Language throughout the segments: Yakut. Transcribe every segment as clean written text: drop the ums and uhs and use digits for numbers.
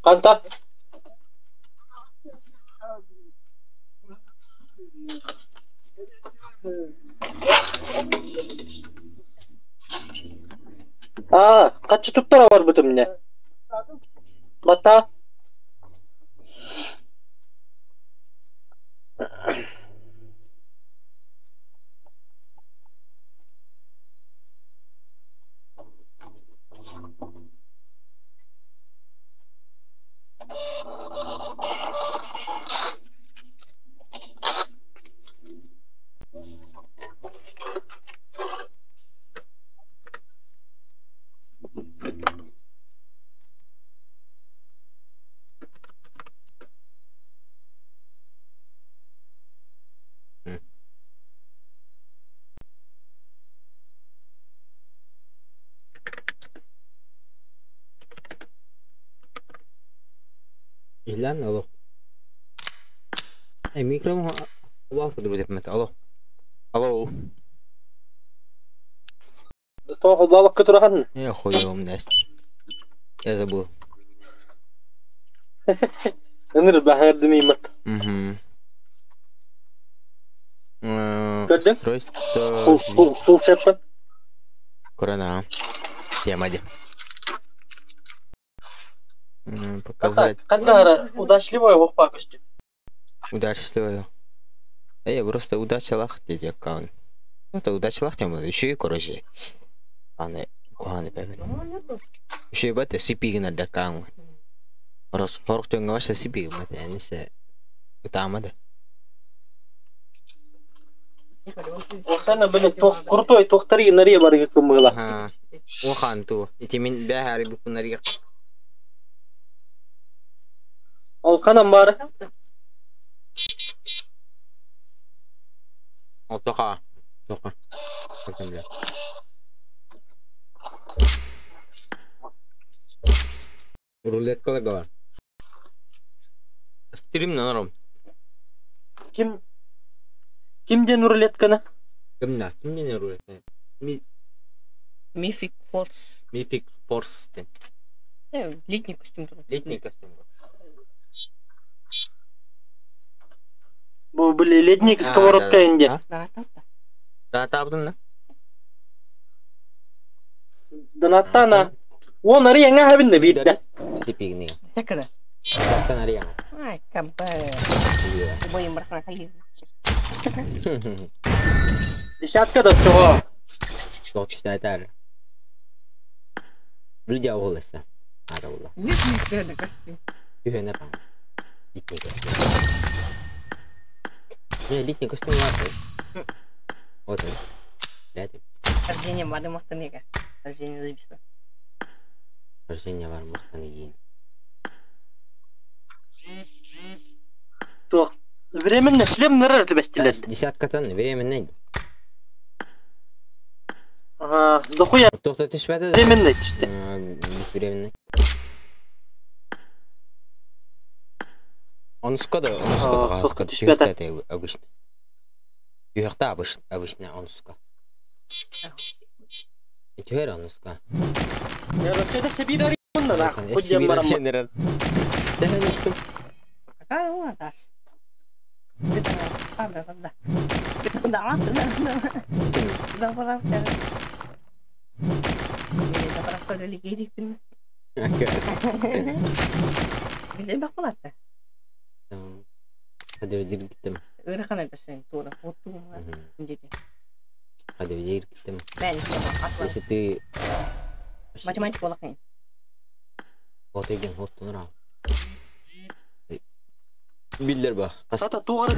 Ханта? Аа, хаччы туттара барбытым не. Бата. Иһиллээн алло. Э, микрофон Алло. Алло. Тоҕо холбообокко турахан? Я хуём даст. Я забыл. Ыныр баһырдым имат. Угу. Көрдүң? Устройство... Фул фул сеппин. Корона. Тема де. Показать. Ханна удачливой оппа көстү. Удачливую. Эй, просто удача лах деди аккаунт. Это удача лах тема, еще и короче. Аны куханы бэбин. Еще и бат сипи гына дакаун. Хорос хорох төнгө ваша сипи гына тэнесе. Утамады. Осана били тох крутой тохтари нария барыгы кымыла. Ха. Ухан ту. Ити мин бэхари букунария. Ол канан бары. Ол тоха. Тоха. Бля. Рулетка бар. Стрим на наром. Ким Ким ден рулетканы? Кимна? Ким ден рулетка? Ми Мифик Форс. Мифик Форс ден. Летний костюм. Летний костюм. Бу били ледник сковородка инде. Да, да, да. Да, табдын да? Донаттана. Он ари яңа хабинде бирде. Сипигни. Секада. Сактан ари яңа. Ай, кабы. Бойым барсана хайыз. Десятка да чого. Токштатар. Люди оголеса. Араула. Летний костюм. Юхена пам. Летний костюм. Не, летний костюм ладно. Вот он. Дядя. Рождение бары мақтаныга. Рождение записано. Рождение бар мақтаны Тох. Временно шлем нырыр түбәстилер. Десяткатан временно. Ага, дохуя Тоқта түшмәді. временно түштү. Безвременный. Он скода, он скода, тоқта түшпәді. обычно. Юхта обычно, обычно он ска. Түһэр он ска. Я вообще-то себе ари на. Худжам барам. Какая у нас? Да, да, да. Да, да, да. Да, бақылатты. Hadi bir gittim. Ырахан это тура. Вот дети. Hadi bir gittim. Мен Если ты математика олақын. Вот деген хостунра. Биллер ба. Ата тугар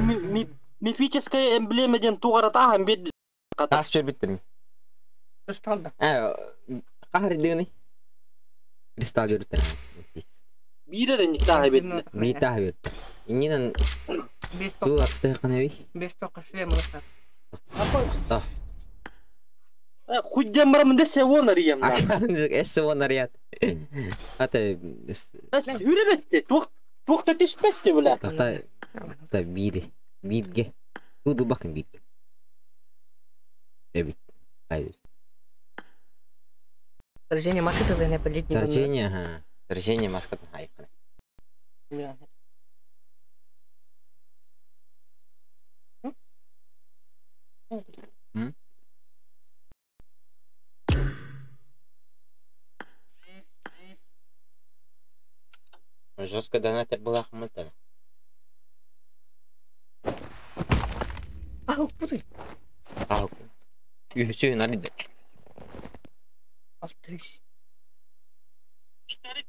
мифическая эмблема ден тугар атахан бед. Тас бер биттим. Кристалда. Э, кахар дегени. Кристалл жүрүттер. Бирер никтаа бед. Бита бер. Иннен ту асты канаби. Бес тоқы шлем олақар. Да. Худжам барам десе вон ариям. Эссе вон арият. Ата Үребетте. Тух тух түшпетте була. Та та бири. Бирге. Туду бакын бирге. Эбит. Haydi. Отражение маски тогда не полить. Торжение, ага. Торжение маска хайкана. Жестко донатер была хмыта. А, путай. А, еще и налиды. Алтыш.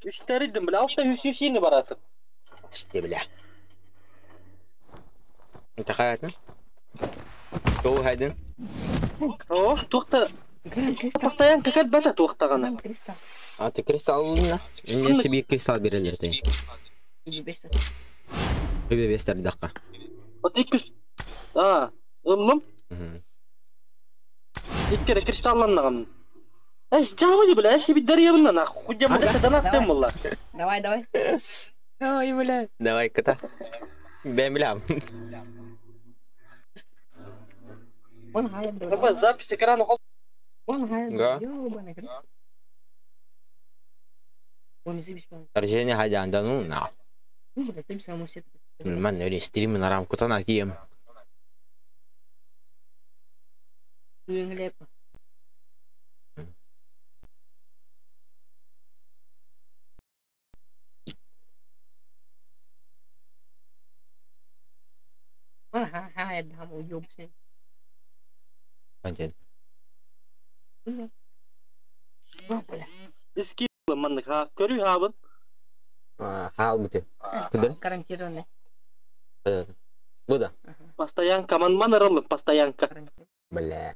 Үстәридим, бля, алта үс үс бараты. Чте, бля. Это хаятна? Тоу хайден? О, туохта постоянно кел бата туохтагана. Кристалл. А ты кристалл на? Мне себе кристалл берелер ты. Бебе бестер дакка. Вот икки А, ыллым. Иккере кристалланнагам. Эш, жабы бля, эш бит дарьябынна нах. Хуйя бля, донаттым булла. Давай, давай. Ой, бля. Давай, кота. Бэм, бля. Вон хай. Давай запись экрана хол. Вон хай. Да. Торжение хайдан, да ну на. Мен öyle стрим на рамку та на кием. Понятно. Иски маннык ха, көрүй хабын. Хал бите. Куда? Гарантированный. Буда. Постоянка, ман роллым, постоянка. Бля.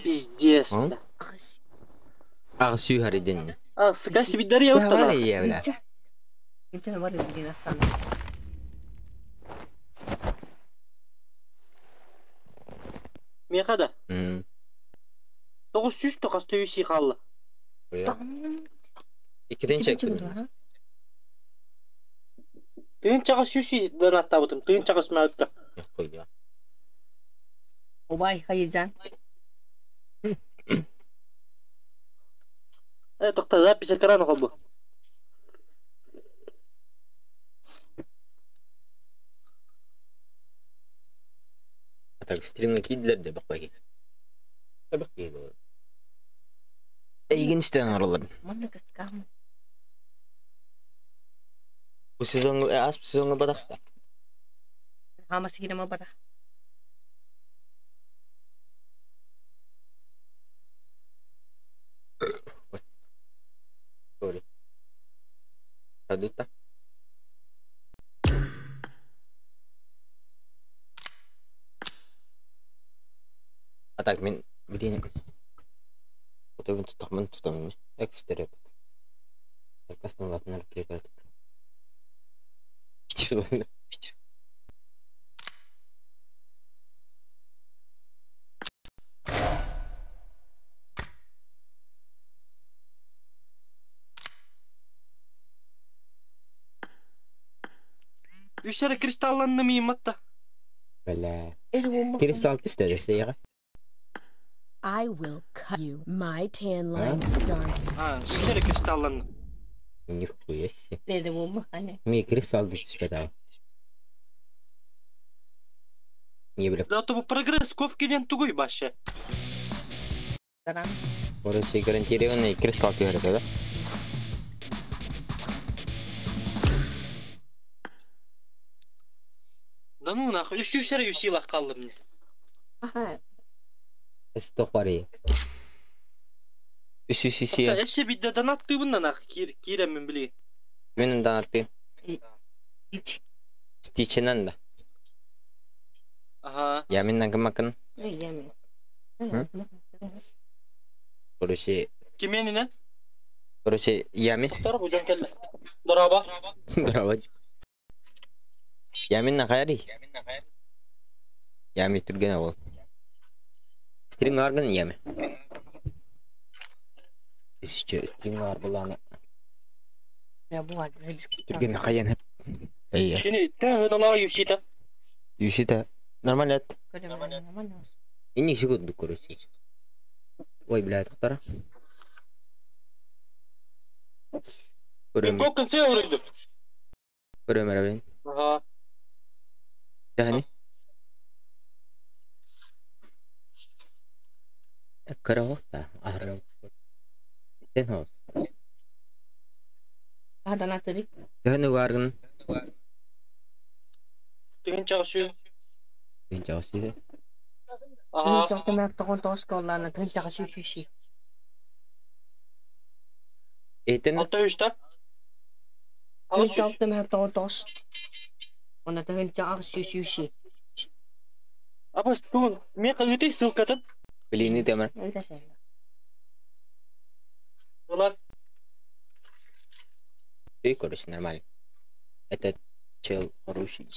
Пиздец, бля. Ах, сүй хариден. А, сыка себе дарья Давай, я, бля. Меха да. 900 тоқас төйсі қалды. Икиден чек. Тыын чаға сүйсі донаттабытым, тыын чаға смәутка. Хуя. Обай, хайыржан. Э, тоқта запись экрана қалды. Так, стримны кийдилер де бакпай. Табак кийди. Эйгинчтен оролар. Bu сезон ас сезонга бадахта. Хамас кирема бадах. Sorry. Адыта. А так мен билин Отыбын тутахмын тутамын. Экстереп. Экасмын ватнар кекат. Питер. Үстәрі кристалланны миыматта. Бля. Кристалл түстә десе I will cut you. My tan line starts. А, үстәрі кристалланны. Нихуя себе. Дедим olma hani. Ми кристалл түспәт. Не бля. Да, то прогресс ковкиден тугой башы. Короче, гарантированный кристалл говорят, да? Да ну нахуй, үстәрі үсилах қалды мне. Ага. Стопари. Үс үс үс. Эше бидде донаттыбын нах кир киремен били. Менин донатты. Ич. Стичинен да. Ага. Я мен нагымакын. Я мен. Короче. Кименинен? Короче, ями. Токтор бу жан келди. Дораба. Дораба. Я мен нахари. Ями түрген ол. Стрим аргын ями. Исче стрим ар буланы. Я бу алды запись. Түрген хаян. Эй. Кини тәһ дала юшита. Юшита. Нормально. Нормально. Инни шигуд короче. Ой, блядь, тоқтара. Мен Көрөм, токын сен урдум. көрөм эрэ Ага. Тэһэни? Кыра аһара. Тен хос. هذا نعطيك. Төһөнү угааргын? Тыгын чагышы. Тыһынча Ага. Тыһынча 6 9 коллана тыһынча 300. Этен 6 та. Тыһынча 800. 6 9. Уонна тыһынча 800. Абас тугун мен кыгыты ссылкатын. Билини темер. Ыйта сен. Улар И, короче, нормально. Этот чел хороший.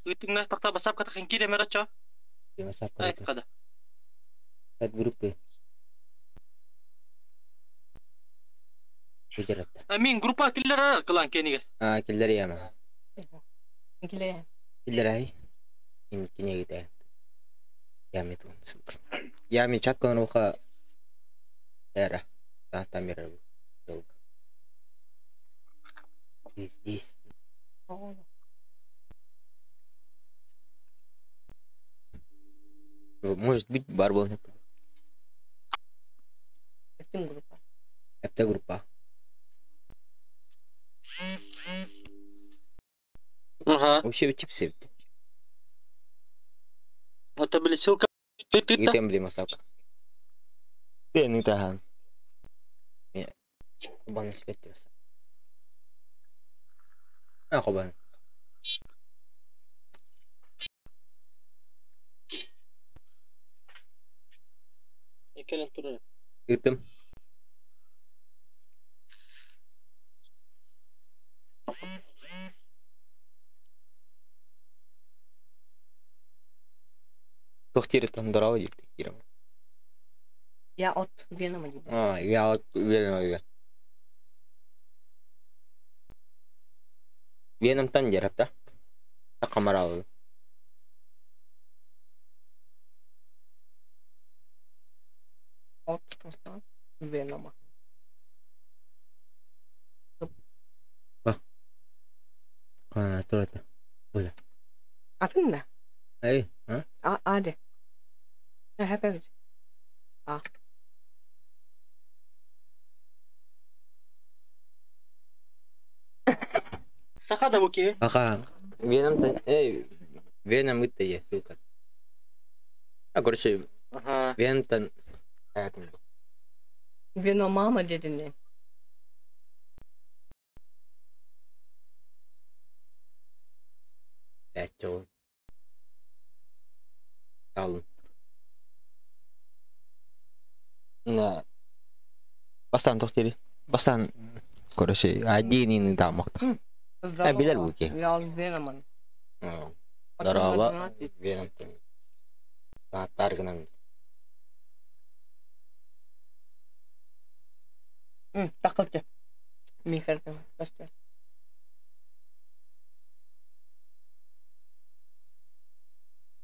Ыйтыңна такта басап ката хинки демер ача. Басап Ай ката. када. От группы. Видератта. А мен группа киллер кылан кенигер. А, киллер яма. Киле. Киллер ай. Ин кинегите. Ями тун ссылка. Ями чат кылын эра. Та там мира. Долго. Здесь. Может быть, бар был. Эптин группа. Это группа. Ага. Вообще чипсы. Это были ссылка. И там были масалка. Ты не тахан. Кубан свет тебе. А, кубан. Экелен турар. Ытым. Тохтир здорово дип кирем. Я от Венома дип. А, я от Венома. Веномтан жарапта. Камарал. От Венома. А, турата. Оля. Атын да? Эй, а? А, аде. Häpeys. А. Саха да буки. Аха. Веном эй, Веном это я ссылка. А, короче, Ага. Веномтан этом. Веномама дедин. Блядь, он. Талын. На. Бастан тохтери. Бастан. Короче, один и там мохта. Здорово. билер буки. Я от Веноман. Здорово. Веном. На таргынан. Такылты. Микротон. Баста.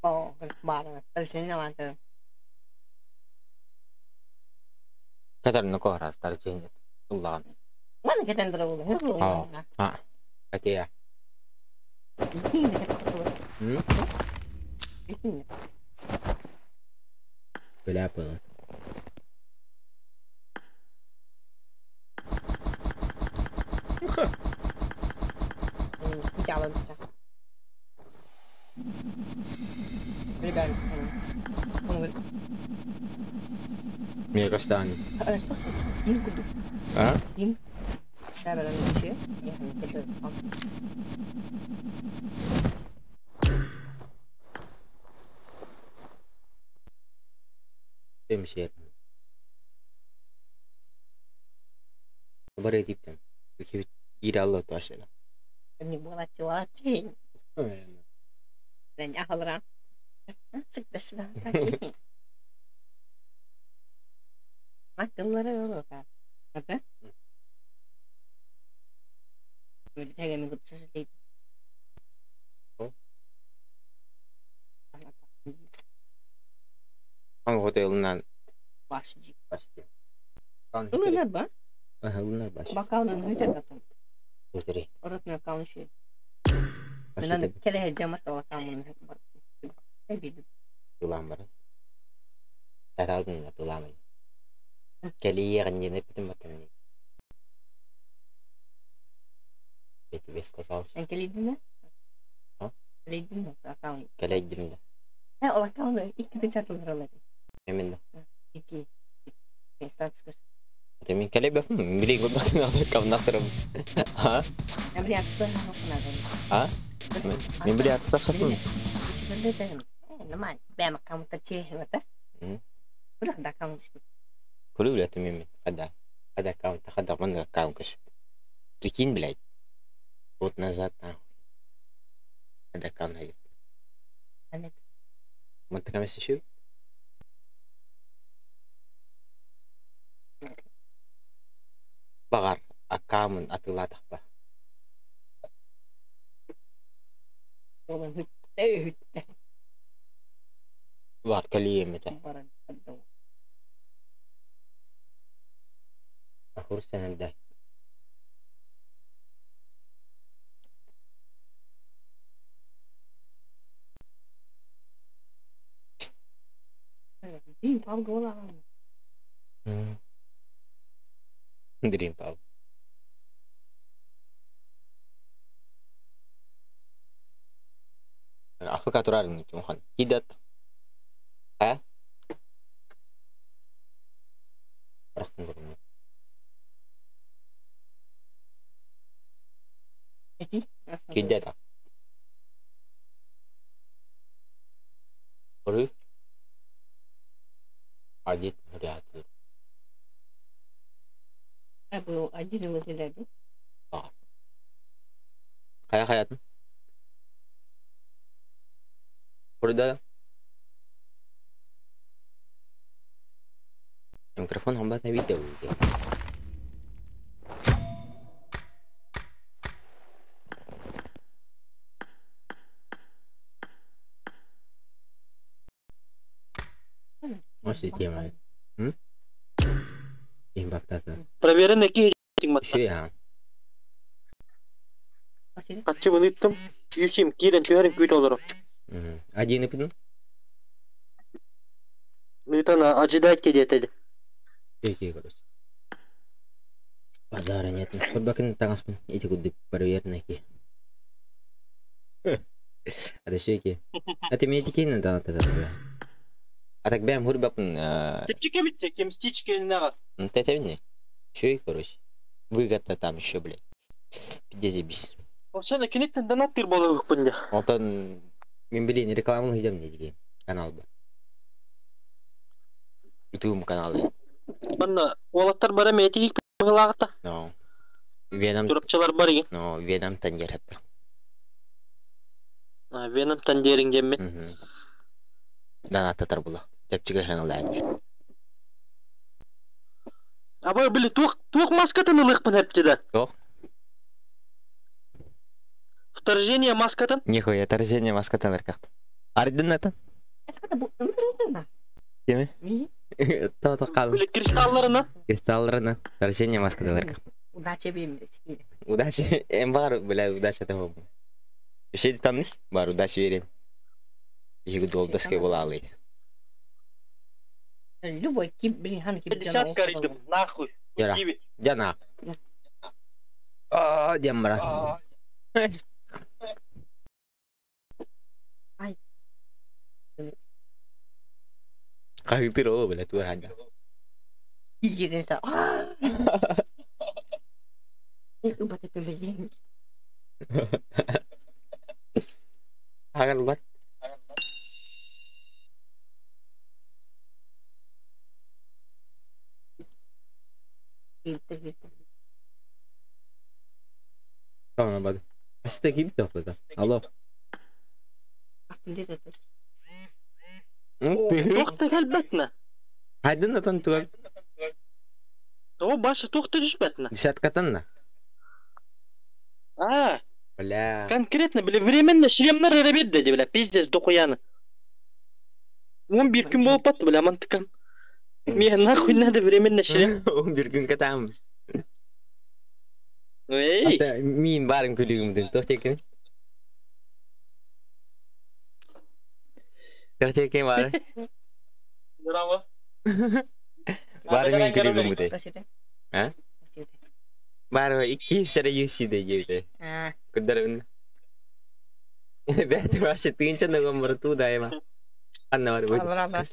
О, бара. Тарсен аланты. Катар на кора старченет. Улан. Мана кетен дорогу. А. А. Хотя. М? Бля, было. Мне кажется, они. А? Темшер. Бары диптем. Ираллы ташыда. Хотелынан. Баш дии. Баш дии. Ылынар ба? Ылынар баш. Бакаунан өтөр батын. Өтөрей. Оротный аккаунт еще. Мен келе жамат аккаунтун бар. Эби. Тылам бар. Татаудун да тыламын. Кэлиэҕин диэн эппитим баттам. Я тебе сказал. Эн келейдин А? Келейдин аккаунт. Кэлэйдим да. Э, ол аккаунт икки чатылдыралар. Именно. Ики. Статус. Это мен кэлэйбэппин. Билигин көрбөтүн аккауннахтарым. А? Я били атыста хапнадым. А? Мен били атыста хапнадым. Нормально. Бэм аккаунтта чехивата. Бирок да аккаунт. Көрү билет мен. Хада. Хада аккаунт, хада ман аккаунт кыш. Прикинь, блядь. Год назад нахуй. Хада аккаунт хайып. Мантыка эмес еще? Баҕар, аккаамын атыылаатахпа. Бар кэлиэм этэ. Хурсанардай. Dream Pub буолаҕын. Dream Pub. Африка турарын ухан. Кидат. А? Барахсын көрүнү. Эти? Кидат. Көрү. Адит вариатор. Бу один выделяли. Хайа хаятын? Burada микрофон хамбата видео. Может, тема. Импактата. Проверен ки Еще я. Каччы буныттым. Юхим кирен түһәрин күйт олору. Один и Митана ожидать диэтеди. Такие, короче. Базара нет. Хоть таҥаспын ити курдук проверенный ки. А шеки. А ты мне тикейн да та А так бэм хурбапын. Тепчике битте, кем стичке нагат. Тетебин Еще и, короче. Выгода там еще, блядь. Пиздец. Ошоно киниттен донаттыр болугукпун да. Онтон мен билин рекламаны хидем не деген канал бар. Ютуб каналы. Манна уолаттар бара метигик быгылагата. Но. Веном. Турапчылар бар еген. Но Веном тандер хепта. А, Веном тандеринг демми. Донаттар була. Тепчиге ханал Абай били туох туох маскатын ылыхпын хептиде. Туох? Вторжение маскатын? Нихуя, вторжение маскатын ырках. Ардын атын? Эската бу ымырдына. Кеми? То-то кал. Били кристалларына. Кристалларына. Вторжение маскатын ырках. Удача бейм десире. Удача. Эм бар, бля, удача того. Еще там не? Бар, удача верен. Иги долдоской була алый. Любой кип, блин, хан кип. Десятка ридым, нахуй. Яра. Дяна. А, дембра. Ай. Кайытыр ол, бля, туар ханга. Илгезен ста. Убата пемезин. Агар бат. Tamam hadi. Aslında gibi de oldu. Алло. Туохта кэлбэтнэ. Хайдын атан тугар. О, баша туохта түспэтнэ. Десяткатан А. Бля. Конкретно, бля, временно шлемнар эребет деди, бля, пиздец, дохуяны. 11 күн буолбат, бля, мантыкам. Мне нахуй надо временно шлем. 11 күн катаам. Эй! Мин барын күлүгүмдүн. Туох текин? Туох текин бары? Браво. Бары мин күлүгүмүтэ. Тосите. А? Бары 200 UC де диэбитэ. А, Куддарабын. Бэт вообще тыынча ногом бары дайма. Анна бар бу. Алла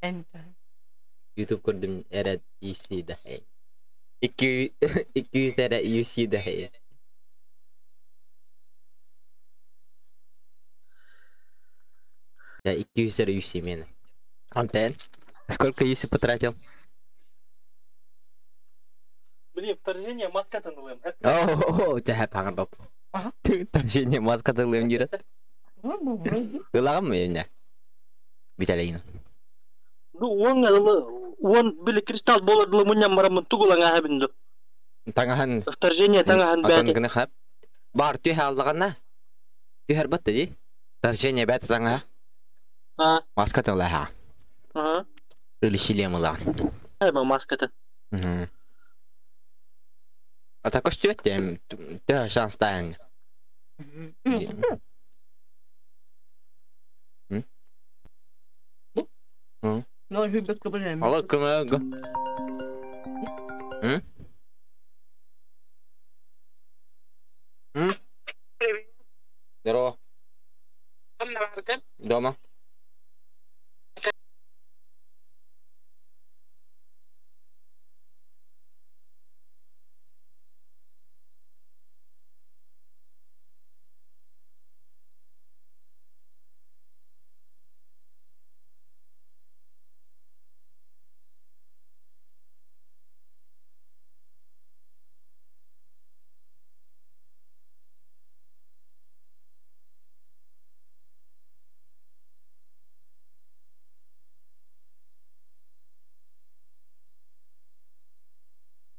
Энта. YouTube көрдүм эрэ UC да. 200 эрэ UC да. Я 200 эрэ UC мен. Антен, сколько UC потратил? Блин, вторжение маска тандылым. О, ча паңыр боп. Ага. Вторжение маска тылым дирет. Ылагам меня. Виталина. Ну, он он били кристалл болар муньям марамын тугулан ахабинду. Таңахан Вторжение таңахан Атын бәте. гына хап. Бар түйе алдағана. Түйе батты ди. Вторжение бәті таңа. А, Маска тылаха. ага. Или шлем ыла. Айма маската. А так что тем түйе шанс тайын. Ну, хүбек көбілем. Ала көмөг. М? Здорово. Дома.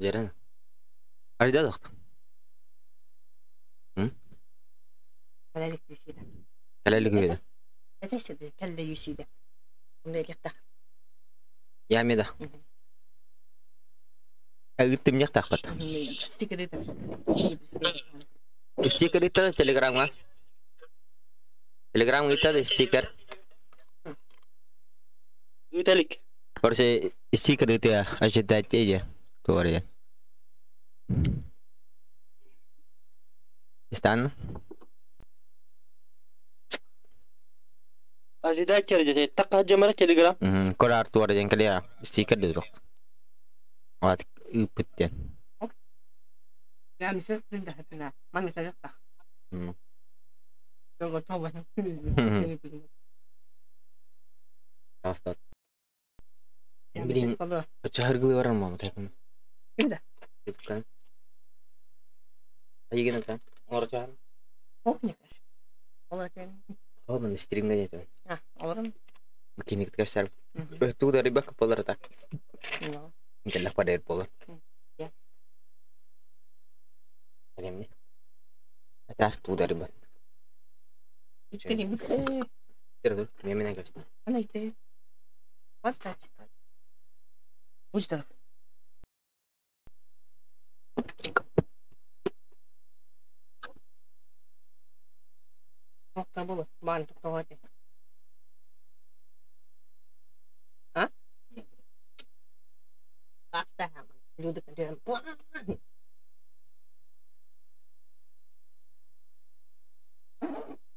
Жерен. Айда дақта. Кәләлік юсиді. Кәләлік үйді. Әтәшті кәлле юсиді. Ондай лектақ. Ямеда. Әгіттім не тақпат. Стикер еді. Стикер итті телеграмға. Телеграмға итті стикер. Виталик. Короче, стикер итті ожидать еді. Говори. Стан. Ожидать жерде. Таққа жамара телеграм. Корар туар ден калия стикер дедок. Вот үпіттен. Нәмісі күнді хатына. Маңы тажақтақ. Жолға тауға. Астат. Блин. Чахыргылы барар мама тайкын. Кимде? Ютубкан. Айген атан. Орчан. Охникас. Олар тен. О, мен стримге дедим. А, оларым. Киник кашар. Ту да рибак болар так. Ну. Келлах падер болар. Я. Әлемне. Аташ ту да рибак. Иткени. Тер мен мен кашта. Ана итте. Вот так. Будь здоров. Тоқта болады. Маған тоқтауға де. А? Аста. Люди контейнер.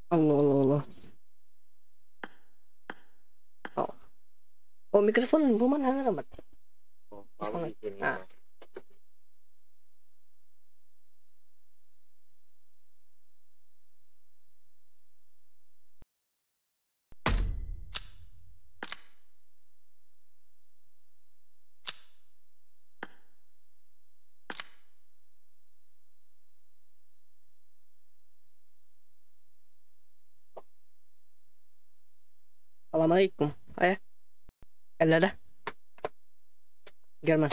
Алло, алло, алло. О. О, микрофон бу мана анарамат. А. Салам алейкум. Ая. Әлләдә. Герман.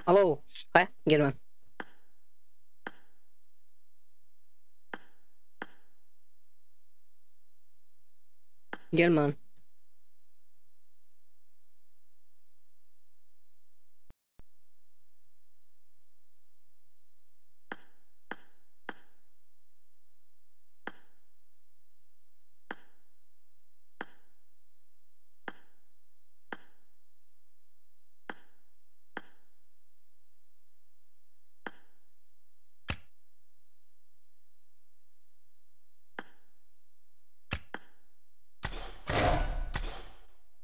Алло, хайа, Герман. Герман.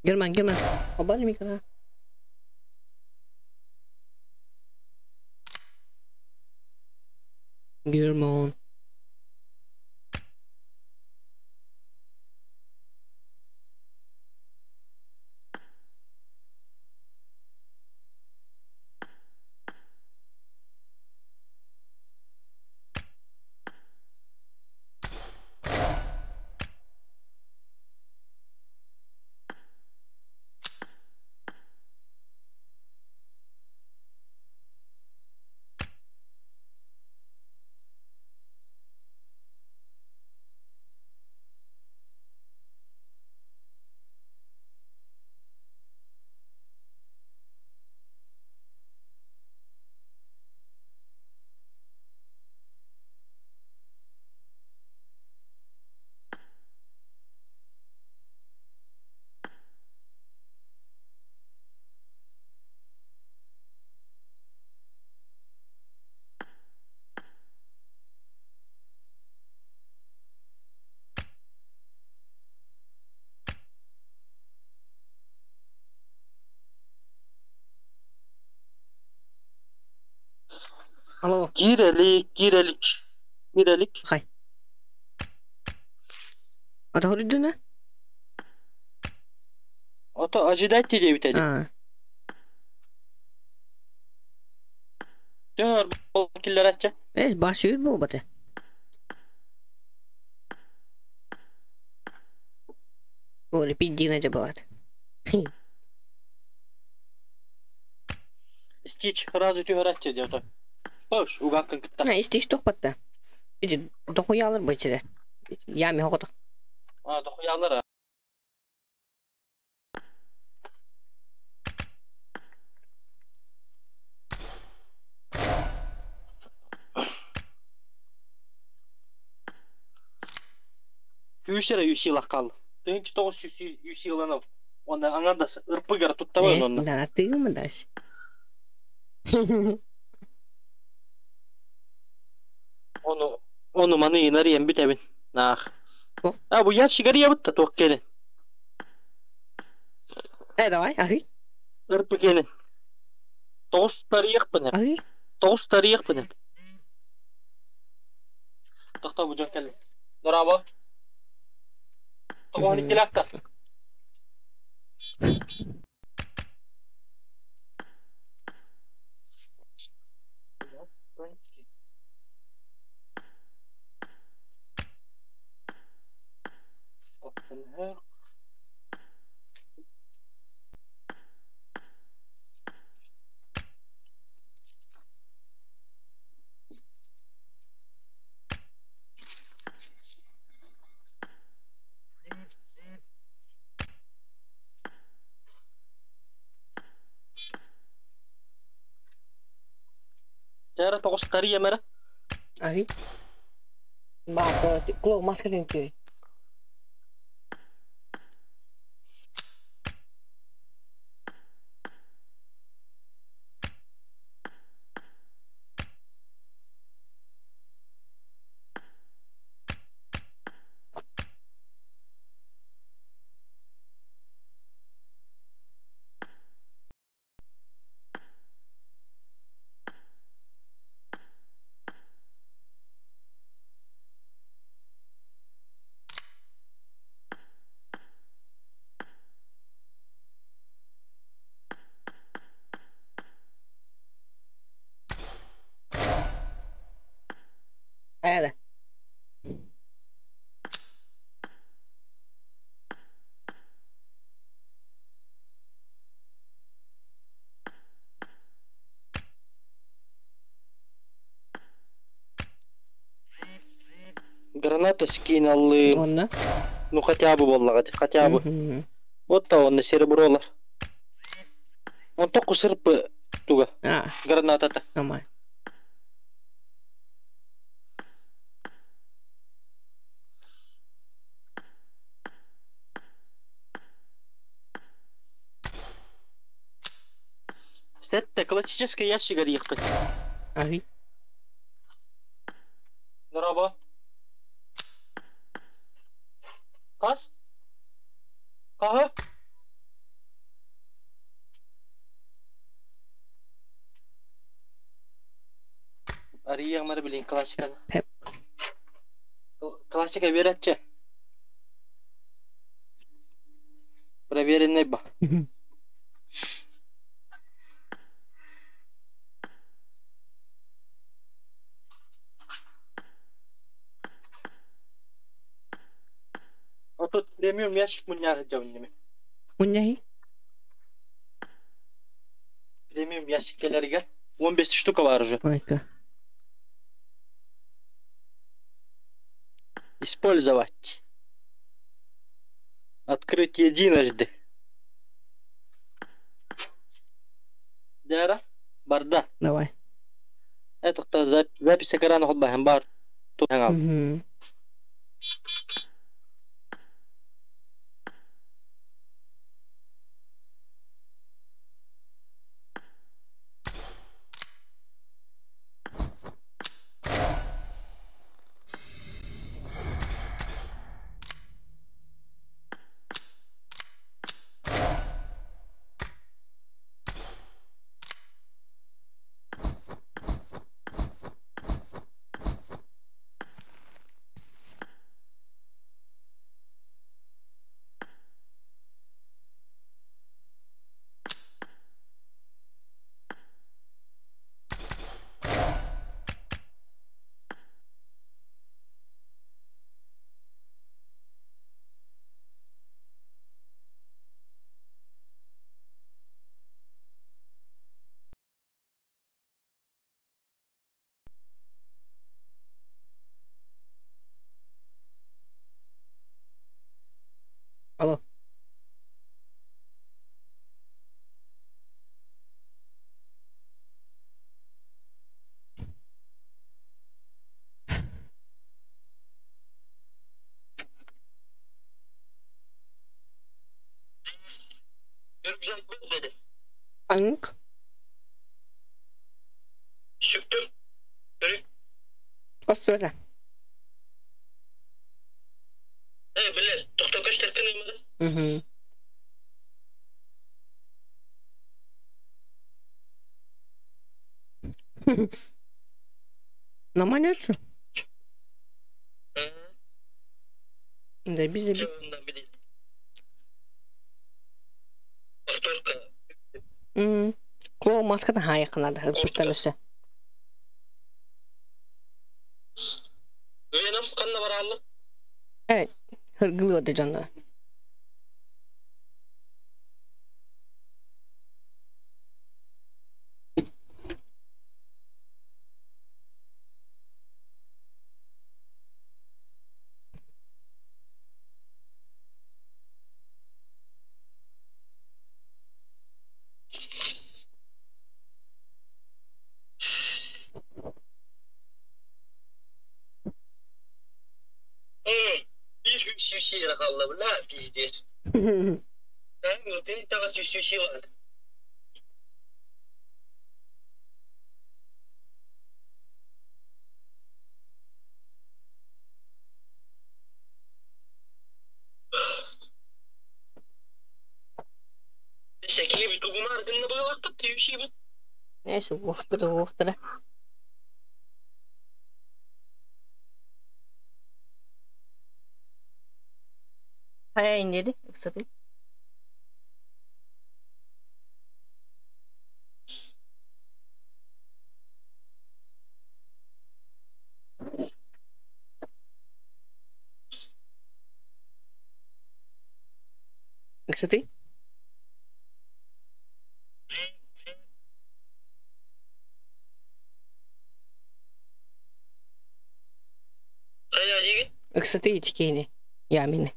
Герман, Герман. Обали микро. Герман. Алло. Girelik, girelik. Girelik. Хай. А то хордуна? Ото ожидайте диэбит А. Төр бол киллерачча. Э, баш yürü bu баты. Оли пиддина жабалат. Стич сразу түһәрәтче дип ото. Бош, угаккын кытта. А, истиш тохпатта. Иди дохуялар бу ичере. Ями хогото. А, дохуялар. Күүсere 100 yıl kaldı. 1900 yılını onda anardası ırpıgara tuttамын онна. Да, ты дальше. Onu маны инарыйын бүтәбин. Нах. О. А бу ящик арыябытта туох келин. Э, давай, ахи. Ырпы келин. Тоғыз тарыйықпын. Ахи. Тоғыз тарыйықпын. Тоқта бу жон келин. Браво. Тоғыз икилакта. Тәрі тоғыз тария мәрі. Ахи. Ба, клоу маска тенти. Хайда. Граната скин аллыым. Онно? Ну хотя бы буоллаҕа дии, хотя бы. Мгм. Вот та онно серебролар. Онтон кусырпы туга А, гранатата. нормально. Сетте классический ящик арыйыахпыт. Аһый. Дорообо. Хас? Хаһы? Арыйыаҥмар билин классиканы. Пеп. Классика биэрээччи. Проверенный ба. Отут премиум ящик мунньаах сылдьабын дими. Мунньаһый? Премиум ящик кэлэригэр 15 штука бар уже. Ойка. Использовать. Открыть единожды. Дара? Барда. Давай. Это запись экрана холбаһын бар. Туһаҥал. Мгм. Алло. Анк. Сүктүм. Костурата. Э, билер, тохто көстөркөн ымыры. Мгм. Нормально что? Да, без обид. М. Клоу маската хайык надо, ырбыттан өссө. Веном ханна бараллы? Э, хыргылыады дьоно. Bir үс хаалла бла пиздец. Ты тагас үс бар. Секи бит угумар гынна быгалакпыт түйүши бит. Neyse, уохтара, уохтара. Хайа иннери, ыксатын. Ыксаты? Хайа дигин? Ыксаты ичкиини. Ямины.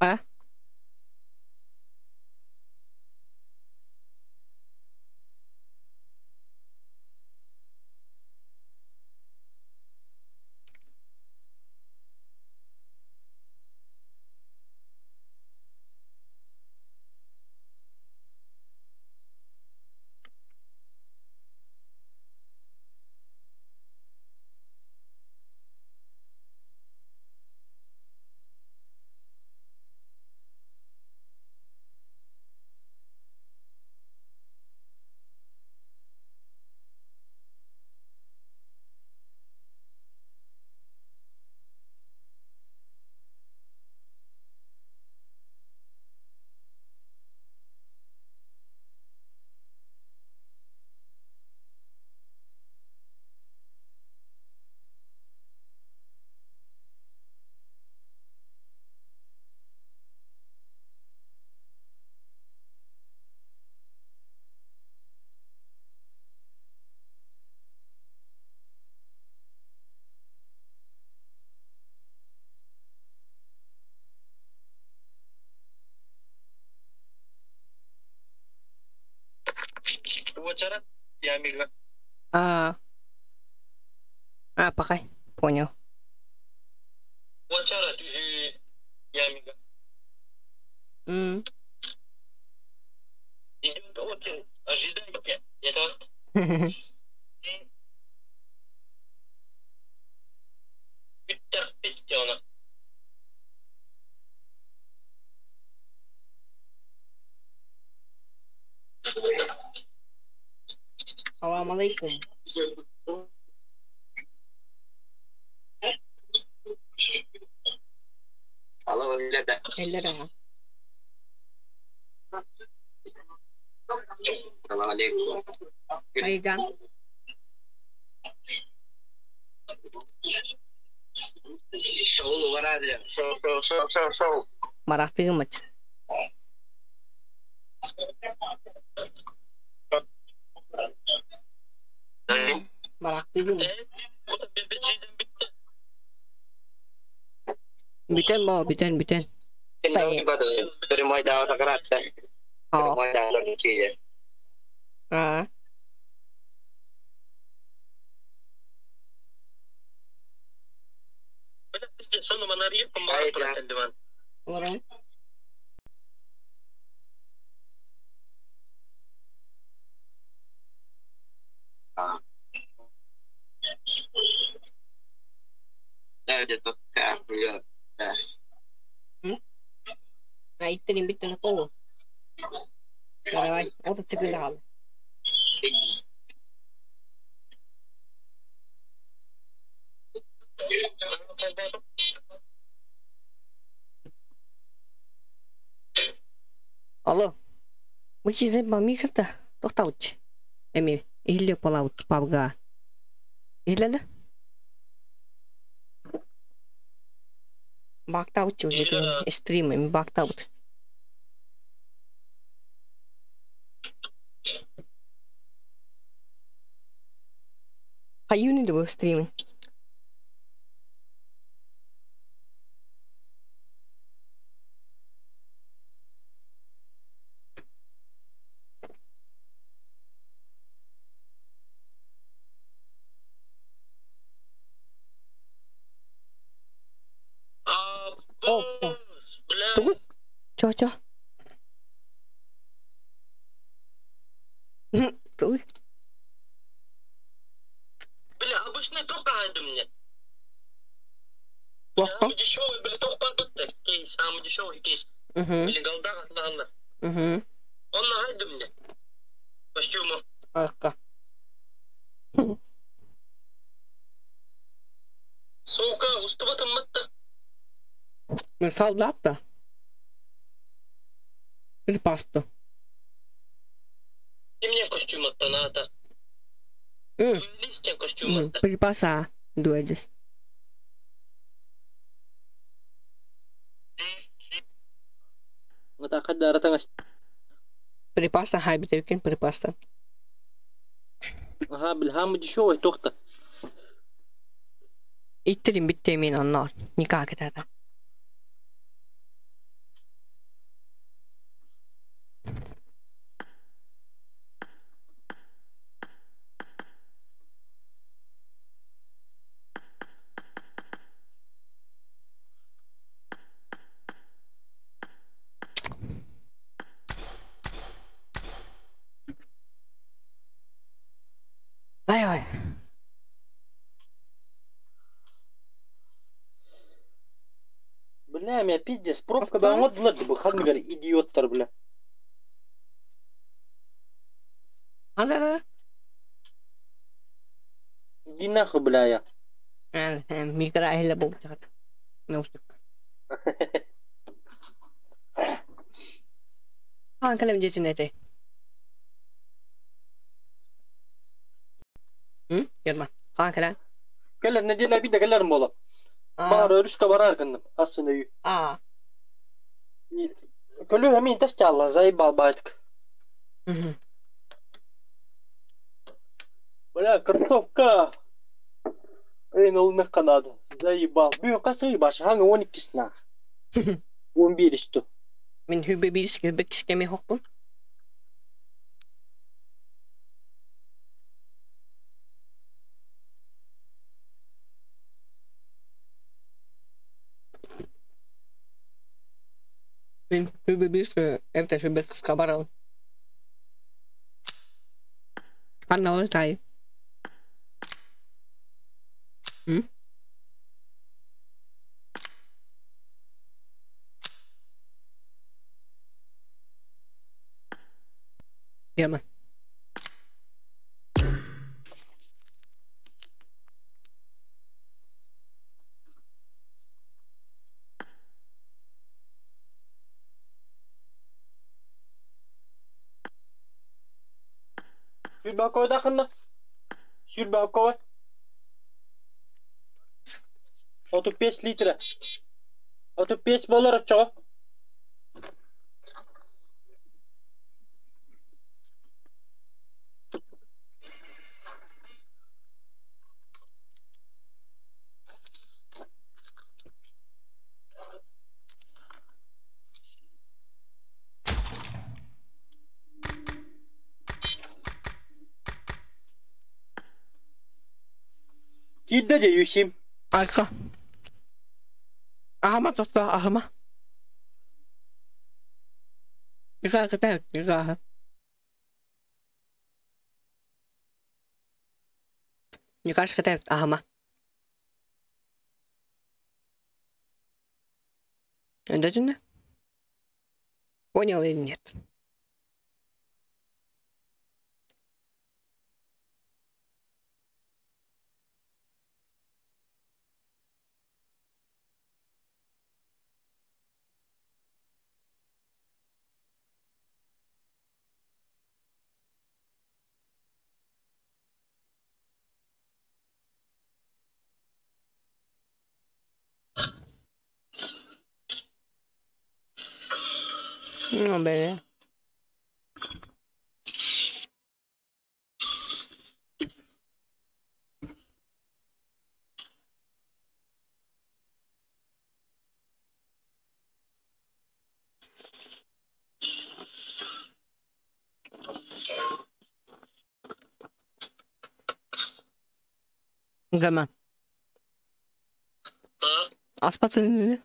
А? А, а, пока. Понял. М. Салам алейкум. Эллер Айдан. Марахтыгымыч. Марахтыгым. Бүтэн боо, бүтэн, бүтэн. Оо. Аа. Олорон. Иттелин бүттэн колу. Давай, вот цигылал. Алло. Мы чизем мамихта. Тохтауч. Эми, или полаут павга. Или да? Бактаут стрим эми бактаут. Хайыыны да стримин. О, тугу? Чо-чо. Тугу? Бля, обычный тоқ айды мне. Плохо. Самый дешевый, бля, тоқ бар бітті. Кейс, самый дешевый кейс. Угу. Или голда атлағандар. Угу. Он айды мне. Костюму. Арка. Сука, устубатым мытты. Ну, солдат-то. Или пасту. Кимнен костюм аттан ата. М. Листен костюм атта. Припаса дуэлис. Атақаддаратаңас. Припаса хайбитевкин припаста. Аха, билхам дешевый тоқта. Иттерин биттемин аннар. Никак это. Ай ай. Бля, меня пиздец, пробка да вот бля, хангар идиоттар, бля. Анда. Иди нахуй, бля, я. Микро ахила бубтар. Наустук. Хан калем жечүн эте. М? Ярма. Хан калан. Келер, неделя биде келерим бола. Бар өрүскө барар кындым. Асын үй. А. Көлү эмин тас чалла, заебал байтык. Мгм. Бля, кроссовка. Эй, нолны канады. Заебал. Бүгүн касы башы, хаңы 12-сина. 11 исту. Мен хүбе бис хүбе кискеме хокпун. Мен хүбе бис эбте хүбе киска барал. Анна ол тай. М? Герман. Сүрбә койдакынна. Сүрбә кой. 35 литра. 35 болар отчого. Кидде же юсим. Арка. Ахама тоста ахама. Ига ката ига. Никаш ката ахама. Обязательно? Понял или нет? No, bene. Гама. Аспатын.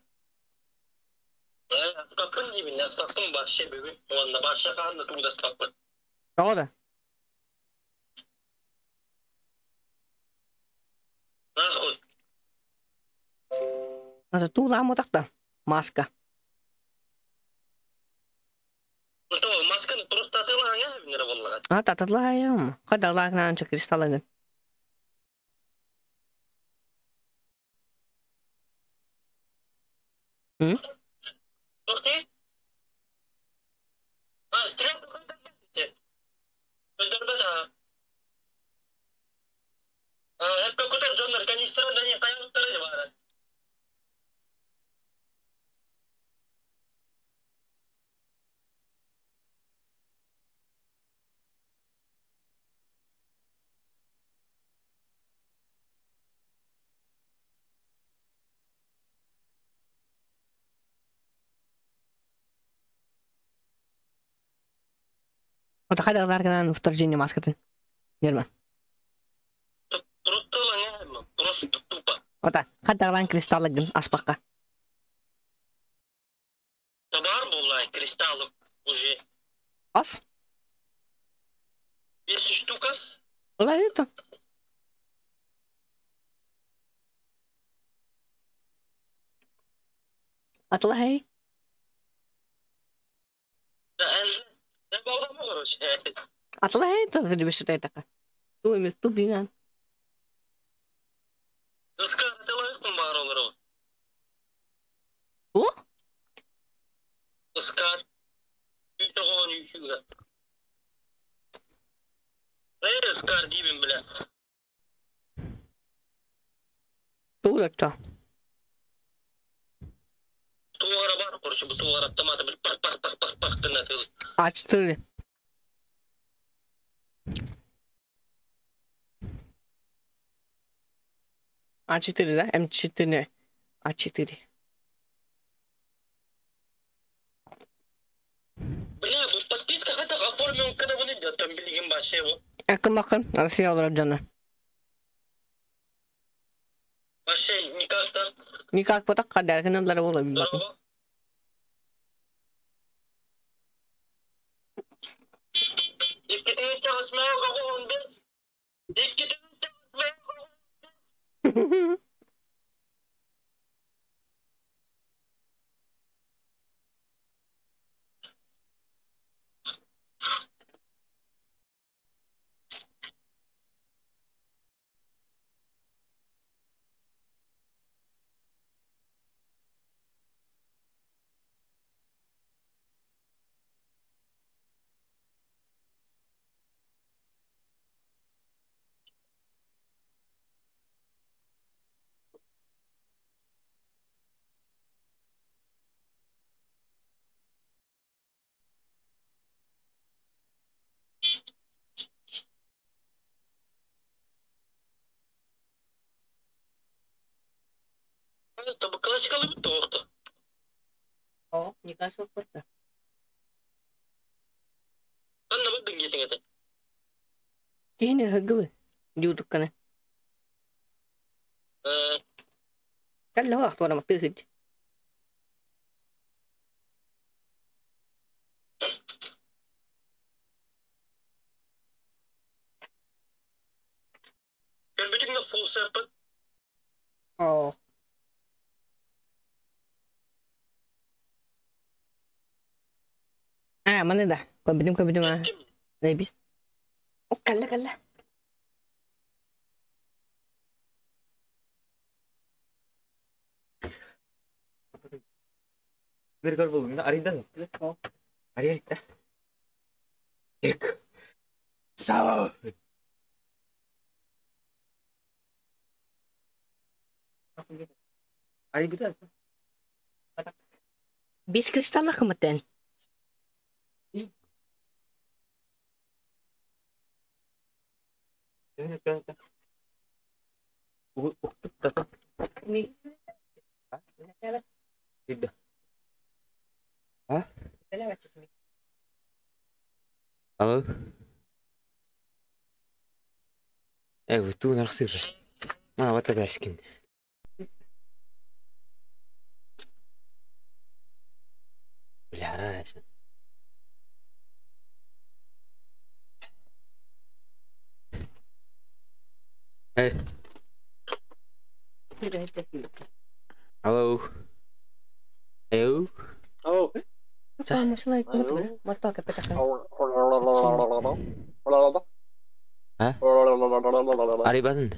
Аспаппын диибин, аспаппын вообще бүгүн. Уонна вообще хаанна тугу да аспаппын. Тоҕо да? Нахуй. Ата туулаамматах да. Маска. Ну то, масканы просто атыылаһаҥа эбиннere буоллаҕа. А таталаайым. Хадалаахнаан кристаллыгын. М? Туох дии? А, стрелка көрдөрбөт. Көрдөрбөт аа. Эппе кутар дьоннор канистралар хайабыттара баара. Ата хадалааргынан вторжение маскатын. Герман. Просто ылаҥа, просто тупо. Ота хадалаан кристаллыгын аспакка. Табаар буолла кристаллым уже. Ас? 5 штука. Ылайыта. Атлахай. Да, балдама, короче. Атлахай то видишь така. Ту тубинан. Ыскар атылайыкпын баар олору. О? Ыскар. Үтөҕөн үчүгө. Ыскар диибин бля. Туулатта. Тугара бар, короче, бу тугара автоматы бил пар пар пар пар пар гына тыл. А4. А4, да? М4. А4. Бля, бу подписка хата оформлен, когда буны там билигин баше бу. Акын Россия олорор дьоно. Вообще никак да. Никак потак кадаркын боло билбакын. Здорово. Икки тыгынча 15. Икки тыгынча 15. Это бу классикалы бутты оқты. О, никак соппорта. Анна бардын кетиң это. Кихини хыгылы. Дьуудукканы. Калла вахт вара тыхыт. Көрбүтүңнө фул серпет. О. А, маны да. Көбүдүм көбүдүм а. Лебис. О, калла калла. Бир көр булдум да, аренда да. Аренда. Тек. Сау. Аренда. Бис кристалла кыматтен. Ми. А? Алло. Э, вы ту нарсыр. А, вот это скин. Бля, разница. Hey. Hello. Hello. Oh. Ha? Арибан.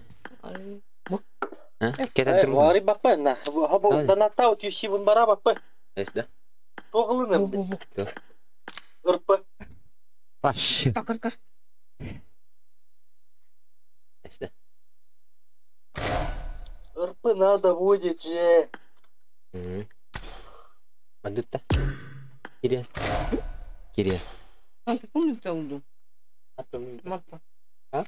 Ha? Кетен турбун. Ари баппа на. Хабо данатау тюси бун бара баппа. Эс да. Тоғылыны. Ырпы. Паш. Такыр. Эс да. РП надо будет же. Мандутта. Кирия. Кирия. А ты помнишь, кто уйду? А? А?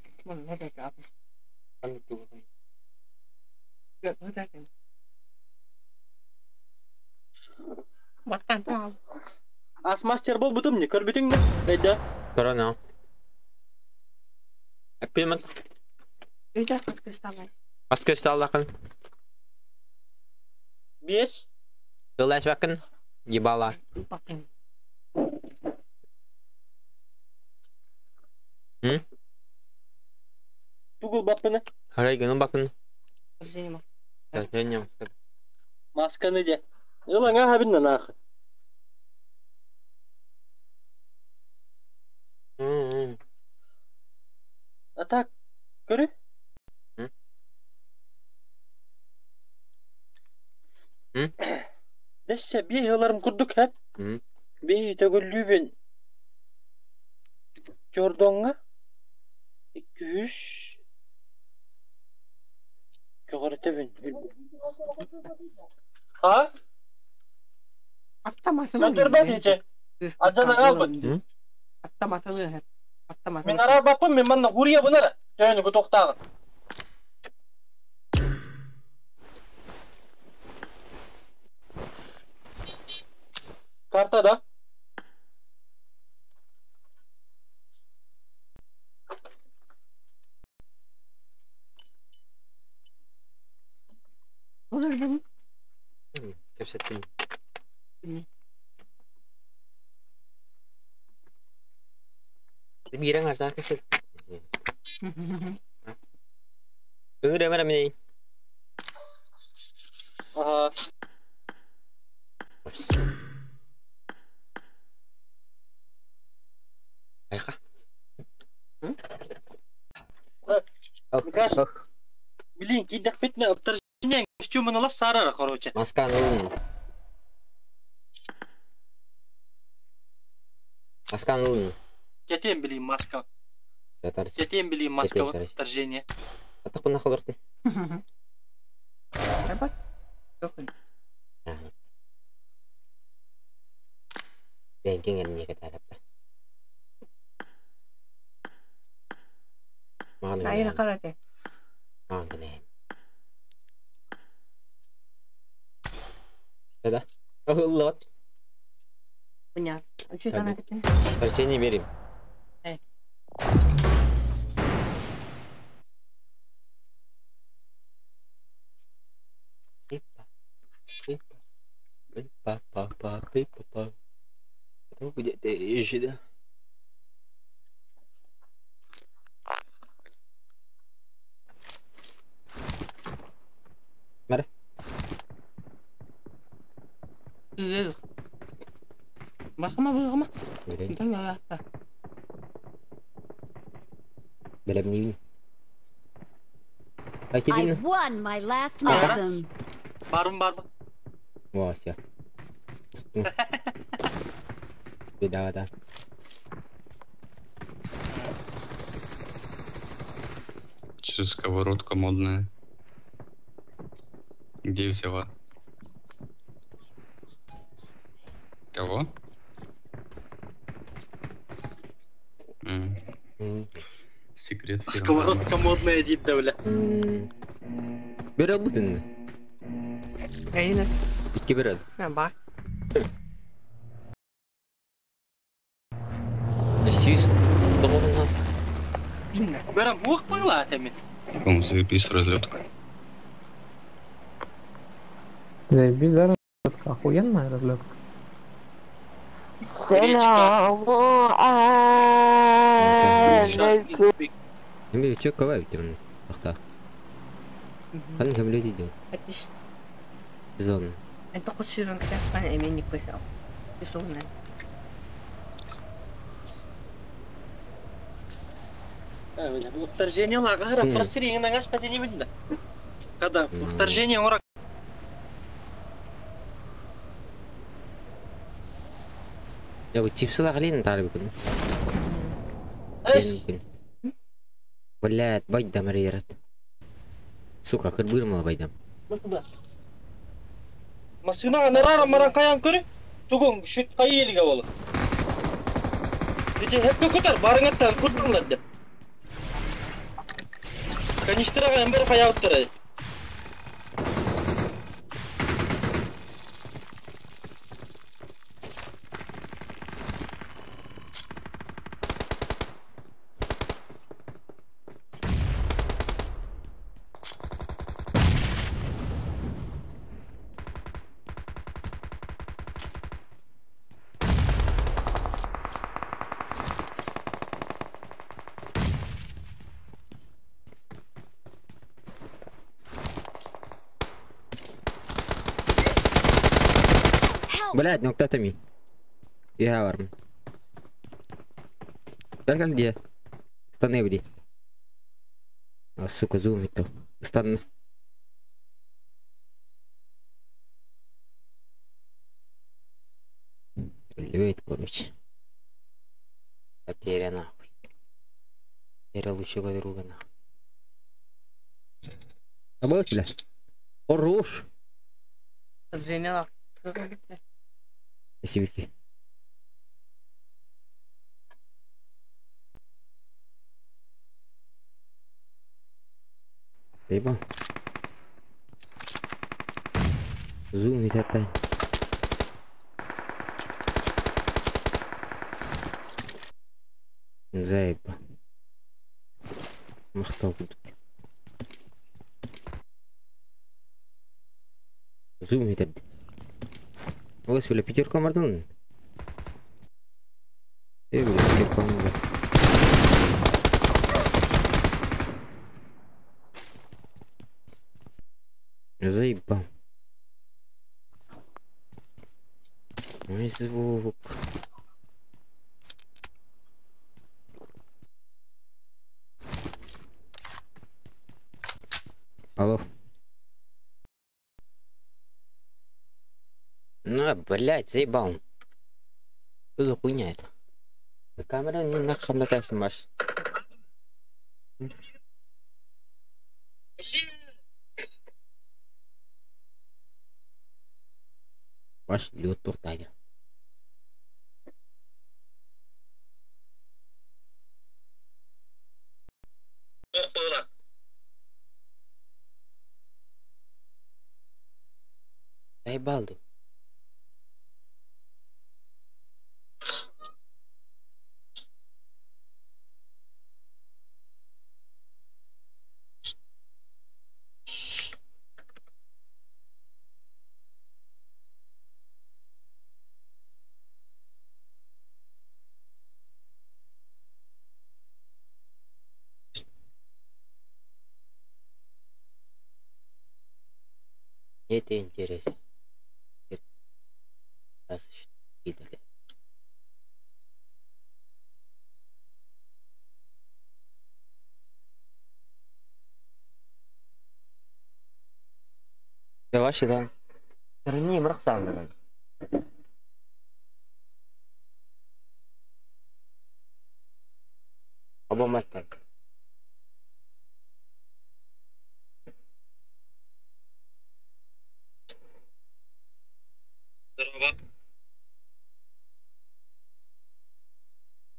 Ас мастер бол бутым не көрбүтүң да? Эйда. Корона. Аппимат. Эйда аскысталай. Аскысталлакын. Беш. Тылаш бакын. Ебала. Бакын. М? Тугул баппыны. Харай гының бакын. Зрение. Масканы де. Ылаңа хабинна нахы. А так, көрі? Дәшсе, бей ыларым күрдік хәп. Бей төгіллүбін. Жордонға. 2-3. Көғіртебін. Ha? Ажана албыт. Мен ара баппын, мен манна гурия бұнара. Түйіні күтоқтағын. Карта да? Olur bunu. Кепсеттім. Бирен арза кесет. Өңір әмір әміней. Ага. Айқа. Блин, кидак битне вторжение костюмын ала сарара, короче. Масканы ылын. Масканы ылын. Кетем, блин, маска. Кетем, блин, маска вторжение. Атақ бұны қалыртын. Рабат. Бен кеңеріне кетәріпті. Айна қараты. Маған кіне. Да-да. Лот. Понятно. Что она говорит? Вторжение берем. Па-па-па-па-па. Где-то ищи, да? Мара. Бахама, бахама. I won my last maxim. Барым, барым. Во, все. Беда, да. Че, сковородка модная? Где взяла? Кого? Секрет фирмы. Сковородка модная, дит, бля. Бері бұтын. Әйіні. Икки береді. Бақ. Сүйіс тоғын нас. Бәрі бұқ бұйла, әтемін. По-моему, заебись разлетка. Заебись, да, разлетка? Охуенная разлетка. Саламу алейкум. Эми чөк кабай бит Ахта. Хан кемле дейди. Отлично. Сезон. Это хоть сезон, когда я не писал. Сезон. Вторжение лагера, просери, на газ не видно. Когда вторжение урак. Я вот чипсы лаглин тары бүгүн. Блядь, байдам рерат. Сука, кырбырмала байдам. Машина нарара маран каян көрү. Тугун шүт кайылыга болот. Эти хепке көтөр, барыңаттан курдуңlar деп. Канистрага эмбер каяптыр. Блядь, ну кто-то ми. Я варм. Как где? Станы, блядь. А, сука, зум то. Стан. Блядь, короче. Потеря нахуй. Потеря лучшего друга нахуй. А был блядь? Хорош. Вторжение Спасибо. Заебал. Зум ведь опять. Заебал. Махтал будут. Зум ведь опять. Ось, бля, пятерка мордун. Эй, бля, пятерка мордун. Заебал. Ой, звук. Алло. Ну, блядь, заебал. Что за хуйня это? Камера не нахуй на снимаешь. Ваш лед тайгер. Заебал. Это интересно. Давай сюда. Не, мраксан. Оба мать.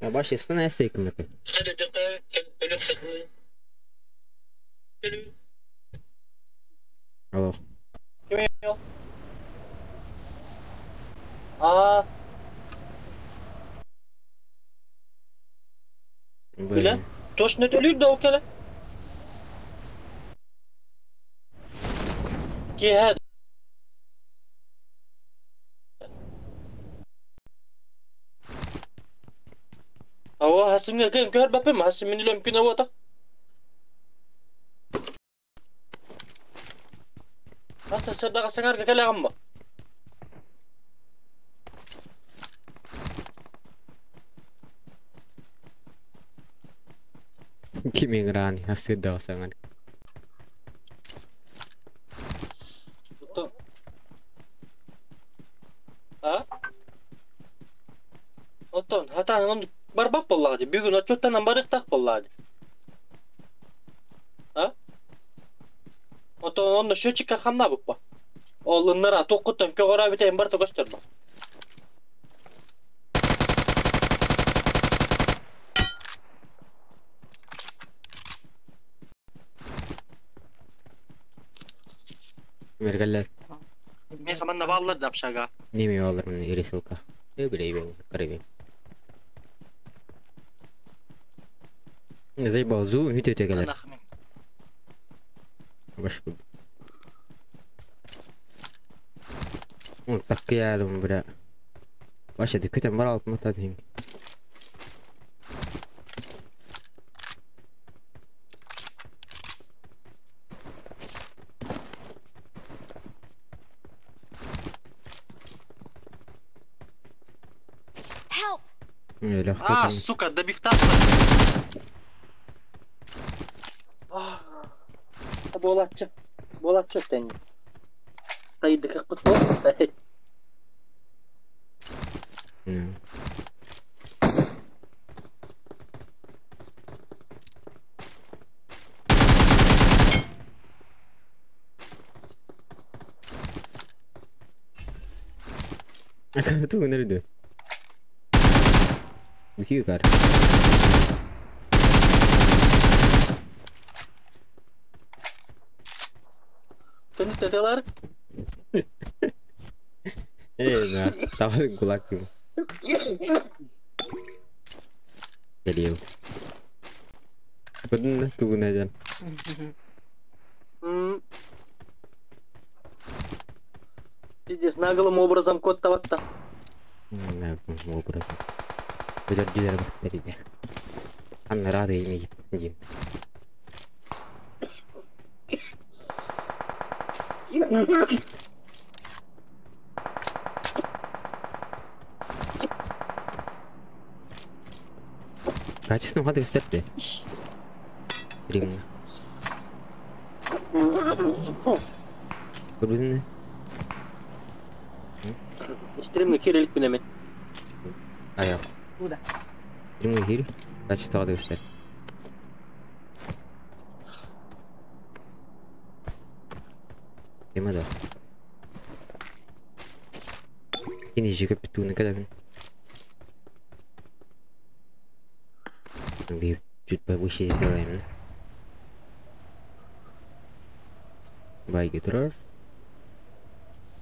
Баш естественно, я. Алло. А. Бля, точно это люди да океле? Киһэ. Ава хасымга көн көр бапым хасым мин үлөм күн авата. Хаса сырдага саңарга келегам ба? Кимин рани хасыда саңар. А? Оттон хатаан барбап боллаады. Бүгүн отчеттан барыктак боллаады. А? Оттон онно счетчикка хамна буппа. Ол ыннара токкуттан көгөрө битейин бар көстөрбө. Мергеллер. Мен хаманна баллар да апшага. Неме алыр мына пересылка. Не билейбен, карайбен. Заебал, зу, үтө келер. Башка. Таккыярым, бля. Вообще, ты көтен бар алып матадым. Help! А, сука, добивтаться. Болатчы. Болатчы тен. Тайды как подход. Карту нерде? Бутик кар. Төнү Э, да, давай кулак ему. Geliyor. Көрдүң да тугун айдан. Пиздец, наглым образом код таватта. Наглым образом. Өдөр жүзөр бактер иде. Анна рады эми дейм. Качеством хаты көстөрдү. Римна. Көрдүң Стримге кирелик менен. Аяк. Куда? Стримге кир. Качество хаты көстөр. Эме да. Кини жеке бүтүүнү кадабын. Чуть повыше сделаем, да? Байги турар.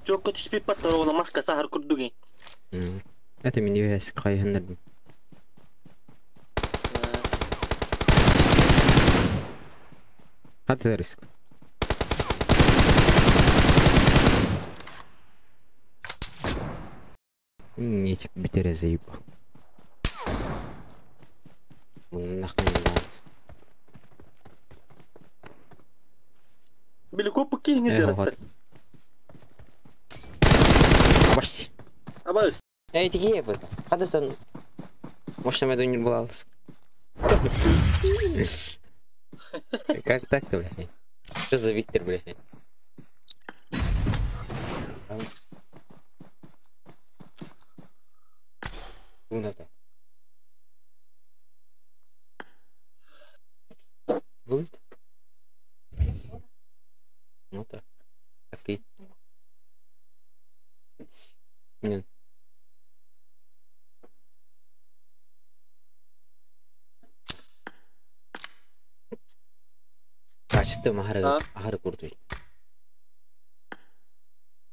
Жок түшпөй баттар ола маска сахар курдуги. Это мен өс кайһыннардым. Хаты риск. Не битере заебал. Нахуй не надо. Белико пуки не делает. Почти. Абайс. Эй, тики это. Хады там. Может, я не была. Как так-то, блядь? Что за Виктор, блядь? Луна-то. Будет? Ну так. Окей. Нет. Качество махара ахара курдуй.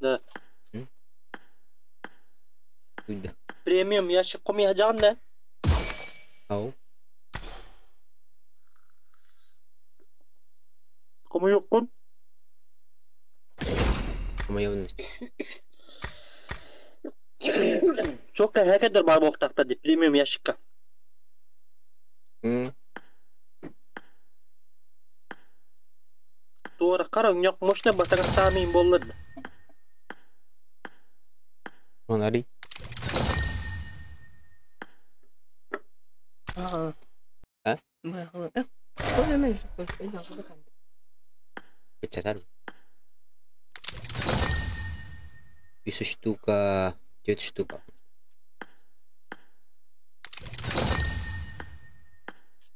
Да. Да. Премиум ящик коми хажан да? Ау. Кому юккун? Кому Чокка хакадыр бар боктакта деп премиум ящикка. Туора қара өңнөк мощно батаңастаамин боллар. Фонари. А? А? Печатар. Үс штука, 4 штука.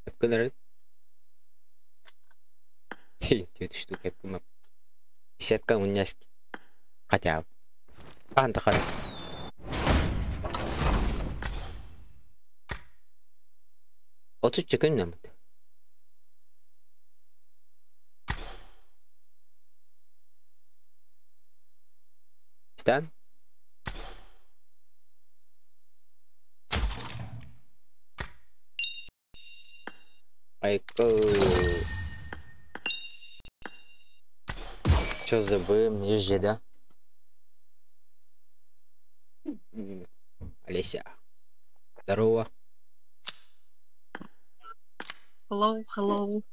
Эпкелер. 4 штука эпкем. Десятка унняски. Хотя бы. Анда қара. 30 күн намыт. Стан? Айко. Чё за Б? Мне Ж, да? Олеся. Здорово. Hello, hello.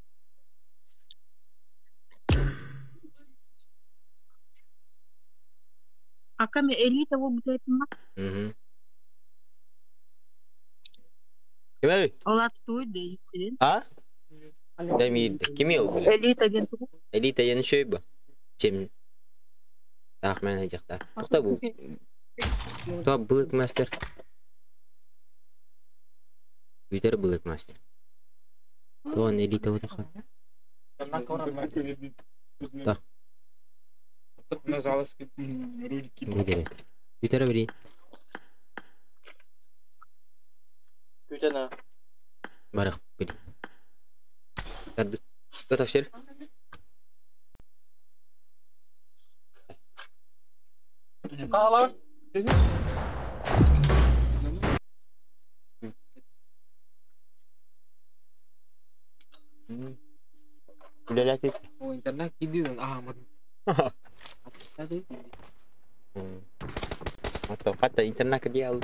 А ками элита वो блядь ма. Угу. Ким Олат туй дейти. А? Дай мне ким ел, бля? Элита ген ту. Элита я не ба. Чем? Так, мен жакта. Токта бу. То Black Master. Бүтер Black Master. То элита вот так. Так. Бүтер. Бүтер бери. Бүтен Барах, бери. Готов сел? Қала. Үлеләтет. Интернет кидиден аамыр. Хатта интернет киди ал.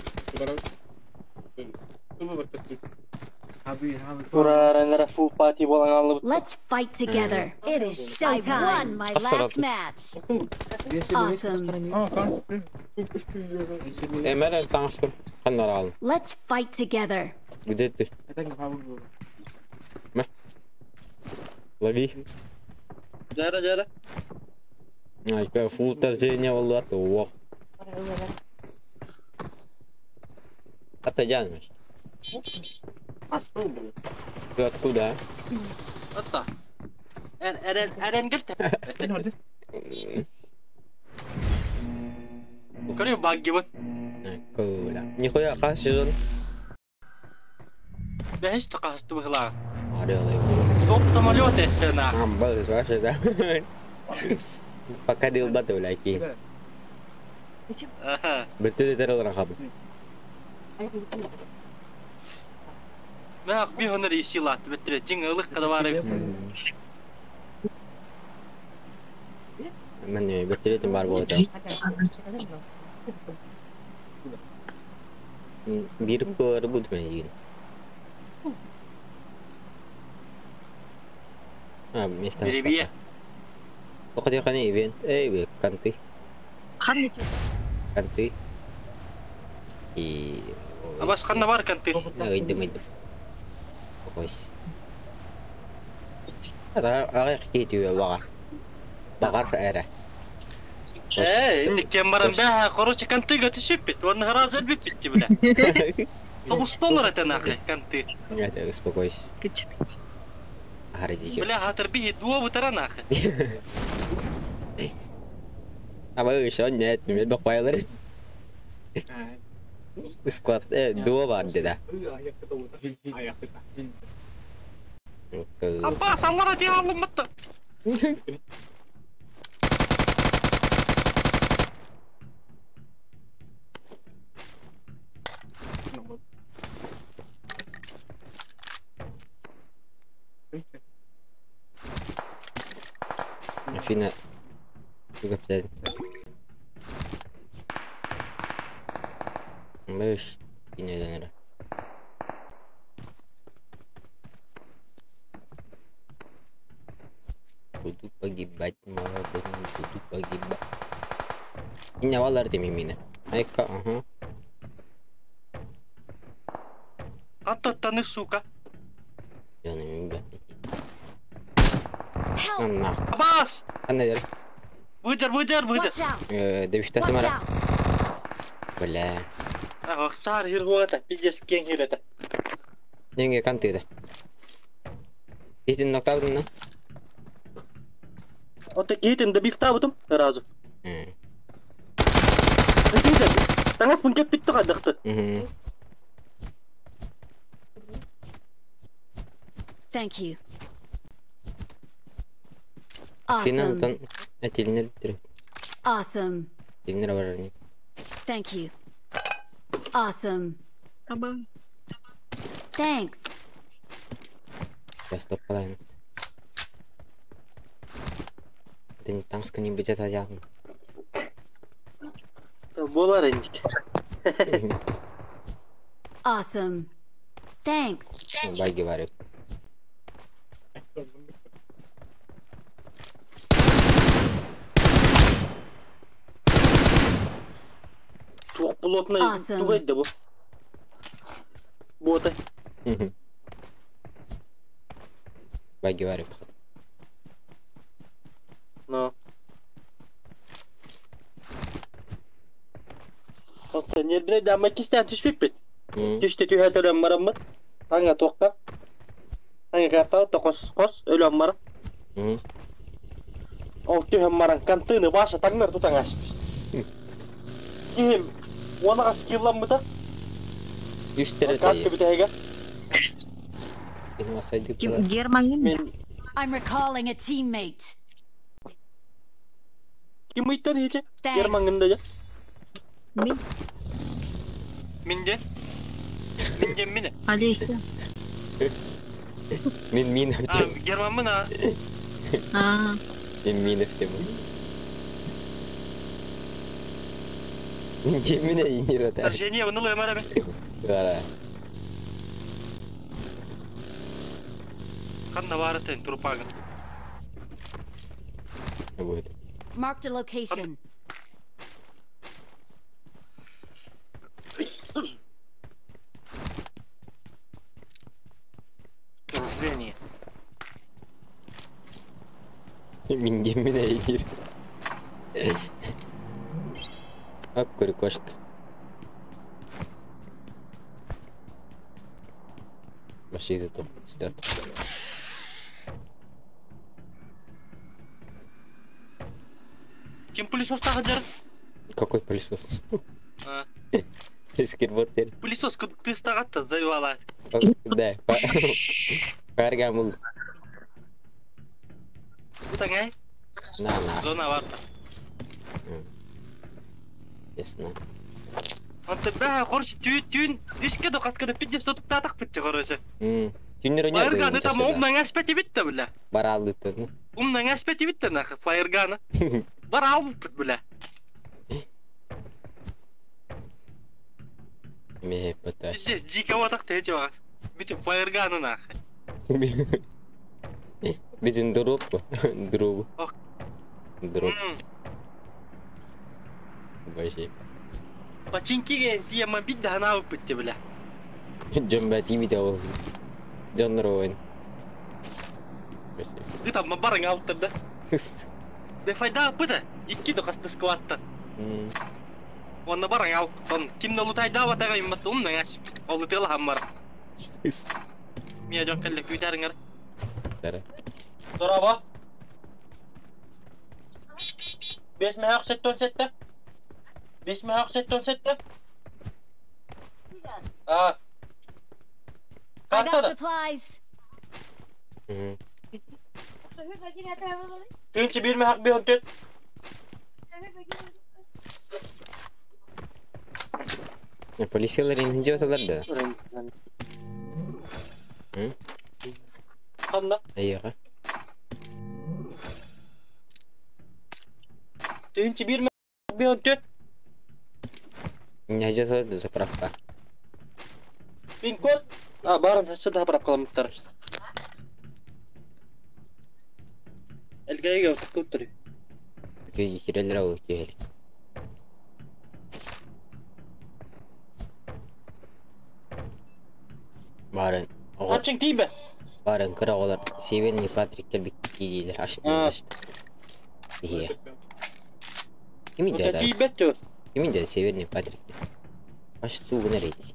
Ура, full party болан алып. Let's fight together. It is showtime. I won my last match. Awesome. Эмер таңсыр каннар ал. Let's fight together. Где ты? Ме. Лови. Жара, жара. Ай, фул торжение болду ох. Ата жанмыш. Ты откуда? Ата. Эрен келте. Көрү багги бу. Кола. Нихуя кас сезон. Бэш токасты быхла. Орел. Стоп самолет эсена. Амбал вообще да. Пока дил баты блядь. Бертүле терел рахаб. Мә би хонор исилат бетре жиң ылык када бар. Мен бетре бар болот. Бир пыр бут мен деген. А, место. Беребие. Тоқы қане ивент. Эй, канты. Канты. И Абас қанда бар канты. Айдым, айдым. Ой. Ара кетүү бага. Багар эре. Э, инник баран бәһә, короче, кантыга төшеп бит. Оны разы бит битти белә. 9 доллар это нахрен канты. Это успокойся. Аһары Бля, хатыр би дуа бутара нахрен. А вы еще нет, мен бакпайлар. Склад, дуо бар деди. Апа, саллара дия алынмытты. Афина. Тугап. Мыш. Кинелер. Буду погибать молодым, буду погибать. Не валар мина. Айка, ага. А то таны, сука. Абас! Анна Выдер, выдер, выдер. Дэвишта Самара. Бля. Ах, сар хиргуата, пиздец, кен хирета. Ненге кантыда. Итин нокаутна. Вот такие добив табутум сразу. Таңас мын кеп битті қадықты. Thank you. Awesome. Awesome. Thank you. Awesome. Thanks. Сейчас топ-лайн. Ты не будет одягнут. Болар индик. Awesome. Thanks. Баги варят. Плотно тугай да бу. Бота. Баги варят. Но. Не да макистан түспеппит. Түштө түһәт өлөм бараммыт. Аңа тоққа. Аңа карта токос кос өлөм бар. Ол түһәм баран кантыны баша таңнар тутаңаш. Ким онага скилламмыта? Үстер Катты битеге. Германин. I'm recalling a teammate. Ким ыйтан хече? Германин да. Мин. Минде? Минде мине? Олеся. Мин Минов А, Герман а. А. Мин Минов деп. Минде мине инира та. Жене, оны лаймара ме. Да. Канна барытын трупагын. Будет. Marked a location. Рождение. Минде мине инир. Ак кошка. Вообще из этого сюда. Кем пылесос тағадыр? Какой пылесос? А. Скейтборд. Пылесос ты стағатта завела. Да. Фаргамул. Таңай? На, на. Зона варта. Ясно. Антыбаа короче түйін үшке до каткада пидде сотуп татак битти короче. Түннер ойнады. Фаерганы там умнан аспети битти бля. Бар алды. Умнан аспети битти нахуй фаерганы. Бар алып бит бля. Ме пытаюсь. Здесь дико вот так ты эти вот. Битти фаерганы нахуй. Бизин дроп. Дроп. Дроп. Вообще. Починки тема бит да она выпытте, бля. Джомба тиби да ол. Джон Роуэн. Ты там мабарың алып да? Да файда пыта. Икки до касты скватта. Онна барың алып тон. Кимне лутайда ватага иммат умна асип. Ол тела хаммар. Мия жон келле күтәріңер. Дара. Дораба. 5 мехак сеттон сетте. 5 мехак сеттон сетте. А. I got supplies. Тынчы бир мехак бир төт. Полициялар инде оталар да. Канда? Айыга. Тынчы бир мехак бир төт. Не жасалар заправка. Пин-код? А, барын сада заправкаламыттар. Тыгайга тыккыттыр. Кей кирелер ол киһелик. Барын оҕо Ачың тиийбэ. барын кыра оҕолор Северный Патрик кэлбит диилэр ашты А. ашты. Ие. Кими Ота деді? тиийбэт тө. Кими деді Северный Патрик? Ашту гына рейди.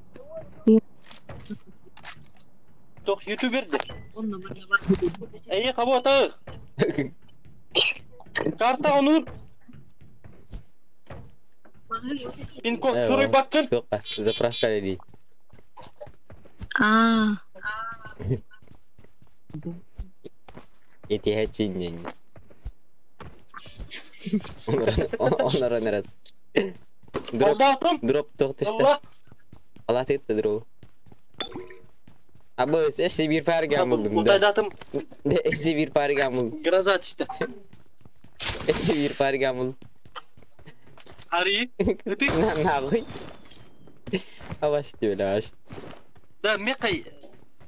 Тох ютуберди. Эйе кабы Карта онур. Пин-код туруй баккын. Тоқа, заправка рейди. А, Эти хачиннен. Онор онорас. Дроп Алдаатым. дроп тоқтышты. Алла. Ала тетті дроп. Абы, эссе бир парга булдум да. Утайдатым. Эссе бир парга булдум. Гроза түштү. Эссе бир парга булдум. Ари. Ыты. На нахуй. Абаш деп аш. Да мекай.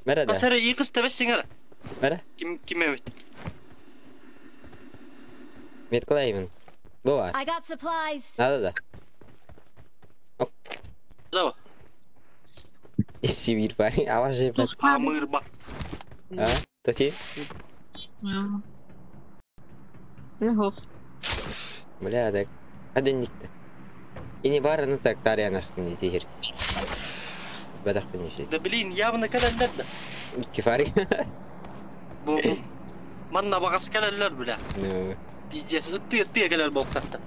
Мара да. Асара икс тебес сиңер. Мара. Ким ким эбит. Мет кылаймын. Бу бар. I got supplies. Надо да. Да. Эссе бир парга абаш деп. Амыр ба. А? Тоти? Ох. Бля, так. Один никто. И не бар, ну так, тарьянасын не тегер. Бадақ пен неше. Да блин, явно калаллар да. Кефари. Бу манна багас калаллар бля. Ну. Пиздец, ытты ытты келер болуп тартты.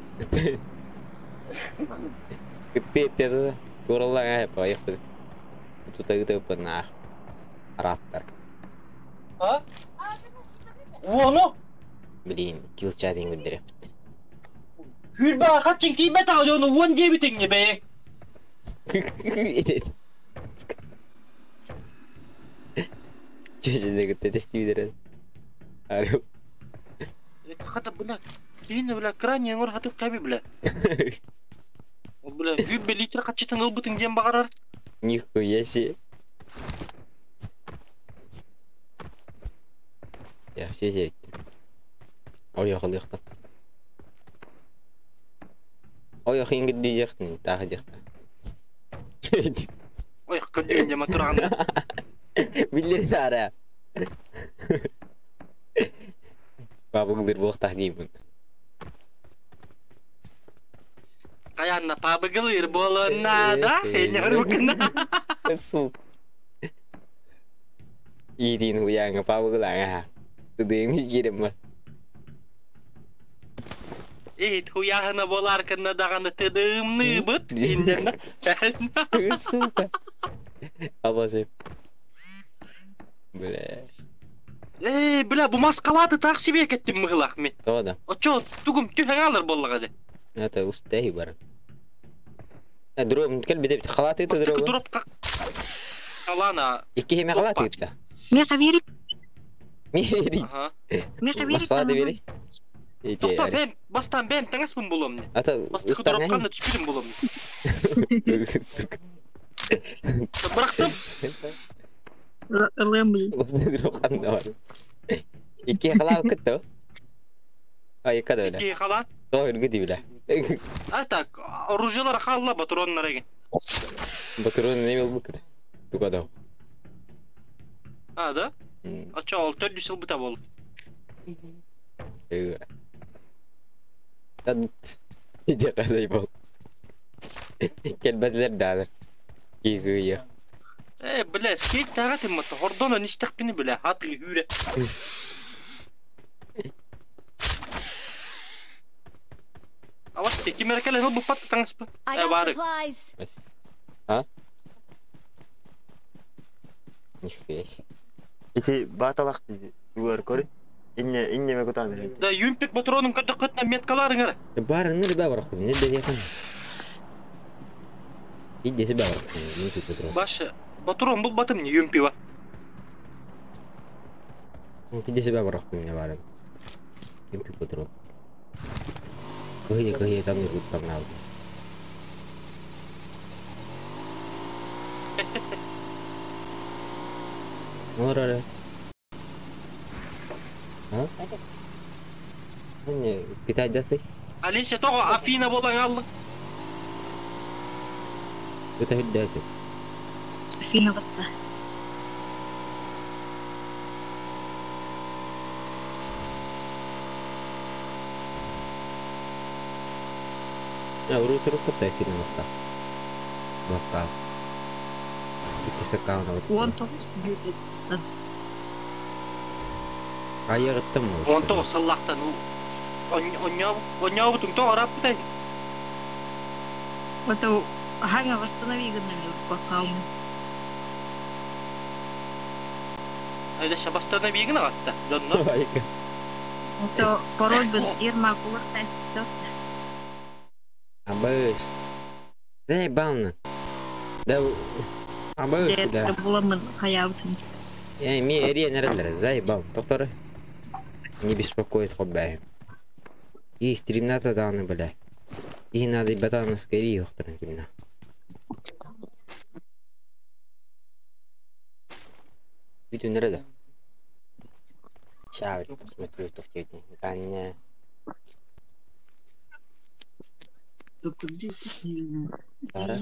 Кытты етті Тураллан ай поехали. Тут это нах. Раптор. А? Воно! Блин, килчадин гүндереп. Хүрбә качын кийбе тагы оны вон дебитиң бе. Чөжүнө кытты тестибидер. Алло. Хата бля. Дейин бля крайне оңор хатып каби бля. Ол бля хүрбе литр качытын ылбытың дем багарар. Нихуя себе. Я все зевитти. Ой, yakın. Ой, yakın gidecektin, daha жакта. Ой, көрдүн жама турган. Биллер ара. Бабыңдыр боқтақ деймін. Каянна пабыгылыр болона да? Эне рукна. Суп. Идин хуяңа пабыгылаңа. Тудың кирем бар. Эй, хуяхына болар кына даганы тыдымны быт индерна. Сука. Абазып. Бля. Эй, бля, бу маскалады так себе кеттим мыгылак мен. Тода. Очо, тугум түһәң алыр боллага де. Это устей бар. Дроп кел бите халат ите Бастыкы дроп. дроп Алана. Икки хеме халат ите. Меха верит, Мери. Ага. меха верит. Маскалады бери. Ите. Токта, бен, бастан бен таңаспын болом. Ата Бастыкы дроп каны түшкүрүм болом. Сука. Бырактым. Лэмли. Осындай дроп каны бар. Икки халат кытты. Ай, када беле. Икки халат. Той үргү беле. А так, оружиелар халла патроннар эген. Патрон неме бу кыты. Тугада. А, да? Ача, ол төрдү сыл бута болуп. Тат. Иде казай бол. Келбетлер дадыр. Кийгүйе. Э, бля, скейт тага тиммат. Хордона ништакпини бля, хаты хүрэ. Авас, кимер келе бу пат таңаспы. I Э, got бары. supplies. А? Нихуя себе. Ити баталак диди. Угар кори. Инне инне ме кутан. Да, юмпик патронум кадакытна меткаларыңар. Бар, ну ребя бар хуй, не дерекан. Иди себя бар хуй, не тут патрон. Башы, патрон бул батым не юмпи ба. Иди себя бар хуй, не барым. Юмпи патрон. Кыһы кыһы там не там надо. Ора. А? Не, китайдасы. Алеся тоҕо Афина буолан аллыҥ? Это хүддәти. Афина батта. Я уру турук кытта Афина батта. Бакка. Икки аккаунт вот. 19 бүйтеттен. Айыгыттым. 19 сыллахтан онньообутуҥ тоҕо ырааппытай? Это Ханя восстанови гыннар аккаунт. Алеся бастана биигин аҕатта. Дьонно. Это пароль бин Ирма кулар тест. Абыш. Заебал. Да. Абыш, да. Буламын хаябытын. Я ми эриен эреллер, заебал. Доктор. Не беспокоит хоббай. И стримната даны, бля. И надо батаны скорее охторын кимна. Видео nerede? Сейчас посмотрю, то в Пара.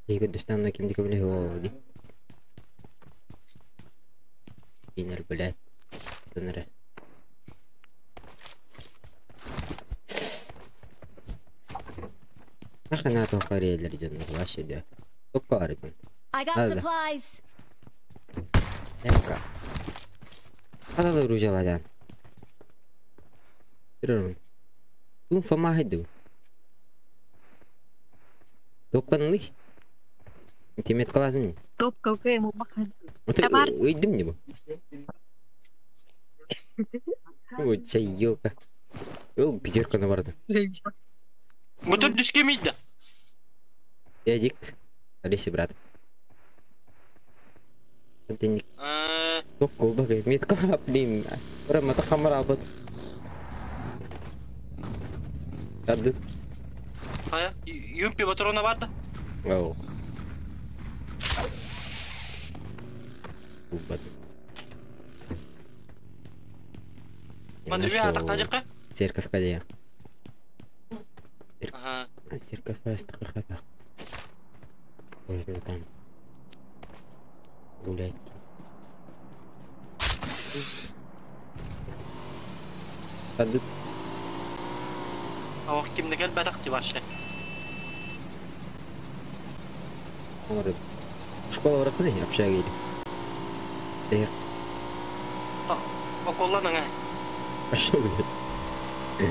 Иго достанна ким диком лего ди. Инер, блядь. Тыныры. Нахрена то карелер дьон вообще да. Только арыгын. I got Ладно. supplies. Эмка. Хата ружаладан. Ирон. Тун фама хайду. Топканны. Тимет калазмын. Топ какая ему бахан. Вот уйдым не бу. Ой, чай ёлка. Ол пятерка на барды. Бу төрдүскэ мийдэ. Эдик. Алиси, брат. Это не топ колба, метка, блин. Прям это хамара албат. Ады. Хайа, юмпи патрона бар да. Оу. Бат. Ман үбэ атактажыкка. Церковь где? Ага. Церковь Астрахава. Можно там гулять. Ады. Ох, кимне кел бадак ти вообще. Школа врахны, общага или? Эх, Околланың ә. пошел, блядь.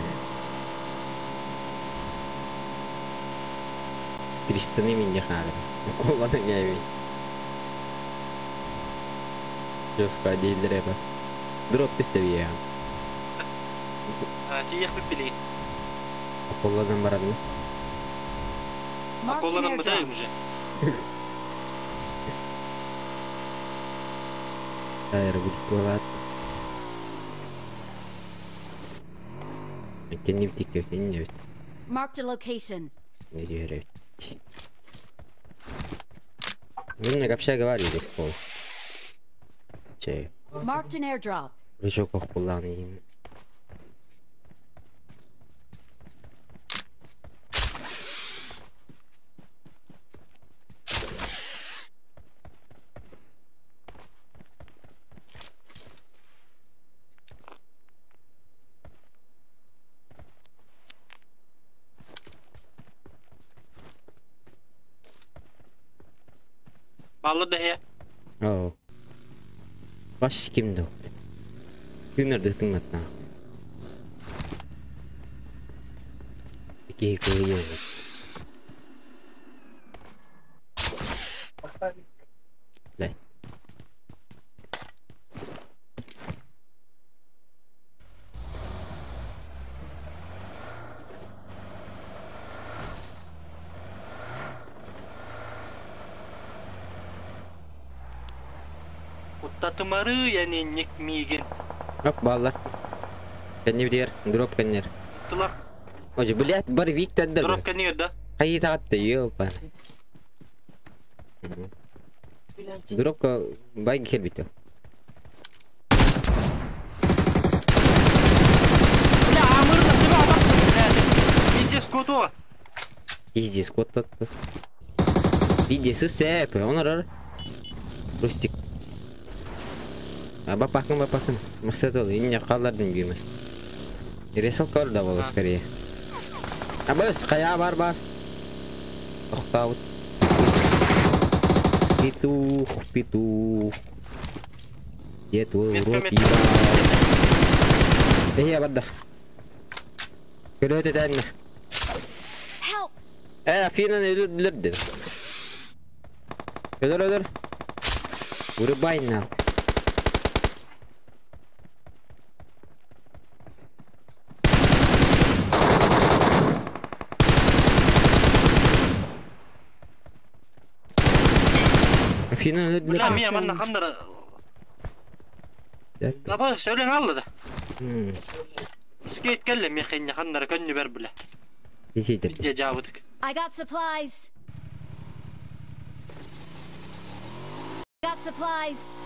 С перестанными не хадр. Околланың әби. Жестко дейдер эпа. Дроп түстө я. Тиех били. Околладан барадым. Marked an Околланың airdrop. бытайым уже. Айр будет плавать. Кенни битик не бит. Marked a location. Не дүйөрөбүт. Мен общага бар здесь пол. Чей. Marked an airdrop. Рычок ох булланы. Баллы да хе. Оо. Баш кимди? Күнөрдө тыңматна. Ики кыйы. Блядь. Татымарыы инник миигин. Оп, баллар. Кэннибитигэр, дроп кэннер. Тылар. Оже, блядь, бар Виктордар. Дроп кэннигэр да? Хайы тағатты, ёпа. Дропка бай кэлбитэ. Бля, амырына себе атаптым, блядь. Пиздец, кото. Пиздец, кот тот. Пиздец, сэп, он арар. Рустик. А бапакын, бапакын. Максат ол, инне қаллардың бейміз. Ресал көр да болу скорее. А быс, қая бар бар. Тоқтауыт. Петух, петух. Где твой Метка, урод, метка. ебал? Эй, барда. Көрөтө тәнне. Help! Э, Афинаны өлүрдүлөр. Өлөр, өлөр. Вырубай нахуй. Афинаны Бля, өлүрдүлөр. мия манна хандара. Лаба, сөйлен алды да. Скейт келле мехенне хандара көннү бер бля. Десейдер. Видео жабыдык. I got supplies. Got supplies.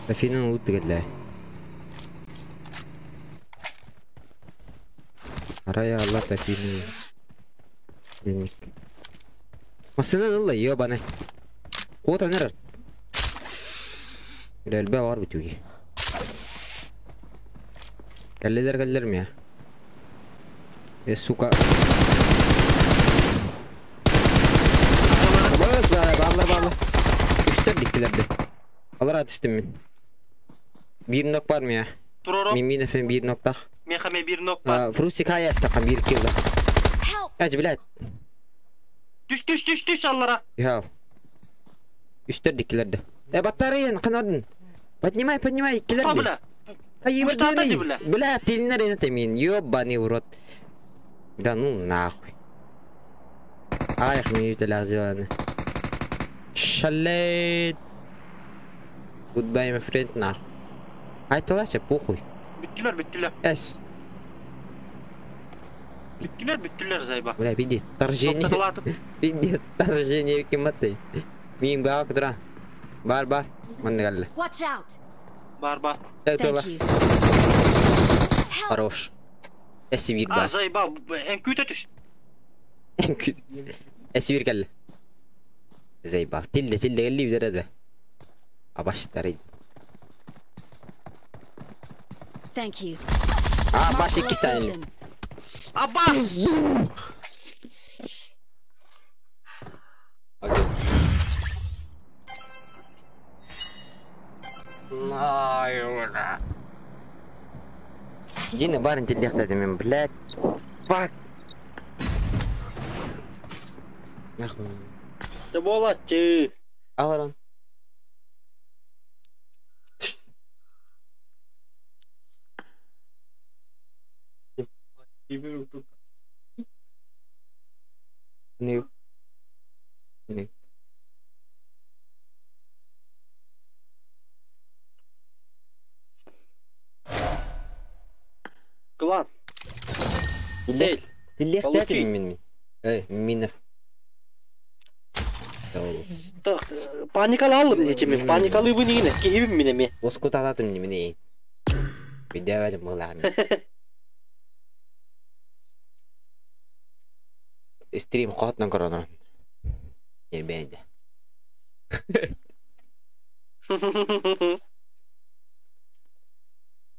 Афинаны өлүрдүлөр. Арая Алла Афинаны. Денник. Масына ылла, ебаный. Кот анар. Үлелбе бар битүге. Кәллелер кәллер ме? Э, сука. Бас, баллар, баллар. Үстер диктилерде. Алар атыштым мен. Bir nok бар ме? Туроро. Мен мин эфем bir nokta. Мехаме bir нок бар. Фрустик хая астакан bir килл. Help! Әж, блядь. Түш, түш, түш, түш аллара. Ял. Үстер диктилерде. Э, батареяны канадын. Поднимай, поднимай, Та, килерди. бля. Ай, Пусть бля. Бля, тилнер это мин, ёбаный урод. Да ну нахуй. Ай, хмеют сделаны. Шалет. Goodbye, my friend, нахуй. Ай, талаша, похуй. Бүттүлөр, бүттүлөр. Эс, Бүттүлөр, бүттүлөр зайба. бля, пиздец, торжение. Токтотулатып. Пиздец, торжение кематы. Мин бак дра. Бар, бар. Мангалла. Watch out! Бар, бар. Это Thank вас. you. Help! Хорош. Эс бир А, бар. зайба, эн күтө түш. Эс бир кэлле. Зайба. Тилде, тилде кэлли бидер Абаштар. Thank you. А, Mark баш the икки тane. location. Абас! Дина барын тилдехтеді мен, блядь. Фак. Нахуй. Ты болатчы. Аларан. Не. Не. Клан. Цель. Тилдехтеді Получи. мен мен. Эй, Минов. Так, паникалы алым нечеме. Паникалы бы не кихибим минеме. Оскуталатым немене. Видевали мылами. Стрим хотно корона. Ербенде.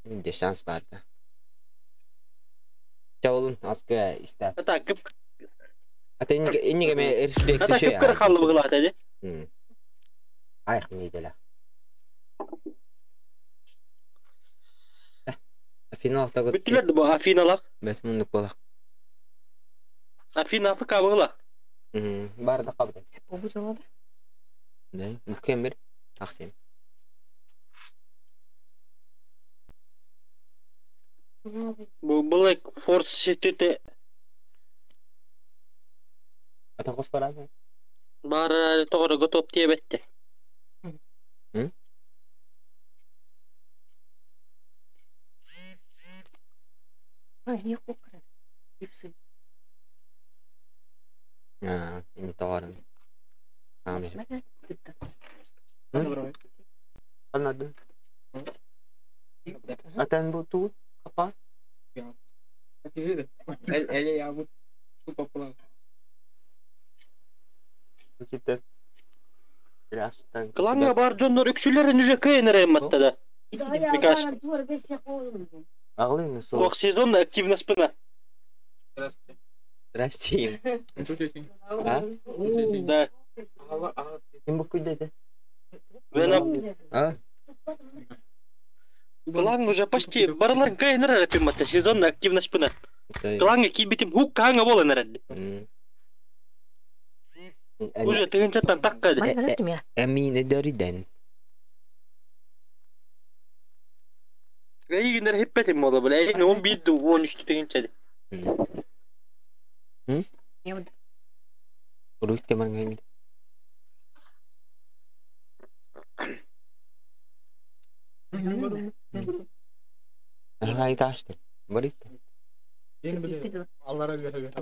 Де шанс бар да. Чавылын аскы işte. Ата кып Ата инниге ме эршбек ата сөшө. кып кыр халлы быгылат эди. Аяк мейделе. Финал тагы. Бүттүлөр бу Афиналар. Бет мундук бола. Афина Африка быгыла. Бар да кабды. Бу жолоду. Да, мукеммер. Аксем. Бу Black Force City Ата кос барабы. бар тогору готов тиебетте. Inte har den. Anladım. Atan bu tu apa? Кланга бар дьоннор үксүлэрин уже кыайан эмматта да. Микаш. Ох, сезонная активность спина. Здрасте. А? Да. А? Кланг уже почти барылар кыайан эмматта сезонная активность спина. Кланга кийбитим хук каанга болан эрэлли. Уже тыгынчаттан такка. Эмине дөриден. Эйгинер хиппетим мола бile. Эйгин 11 13 тыгынчады. Урук теманген. Ага, иташты. Борит. Аллара бер.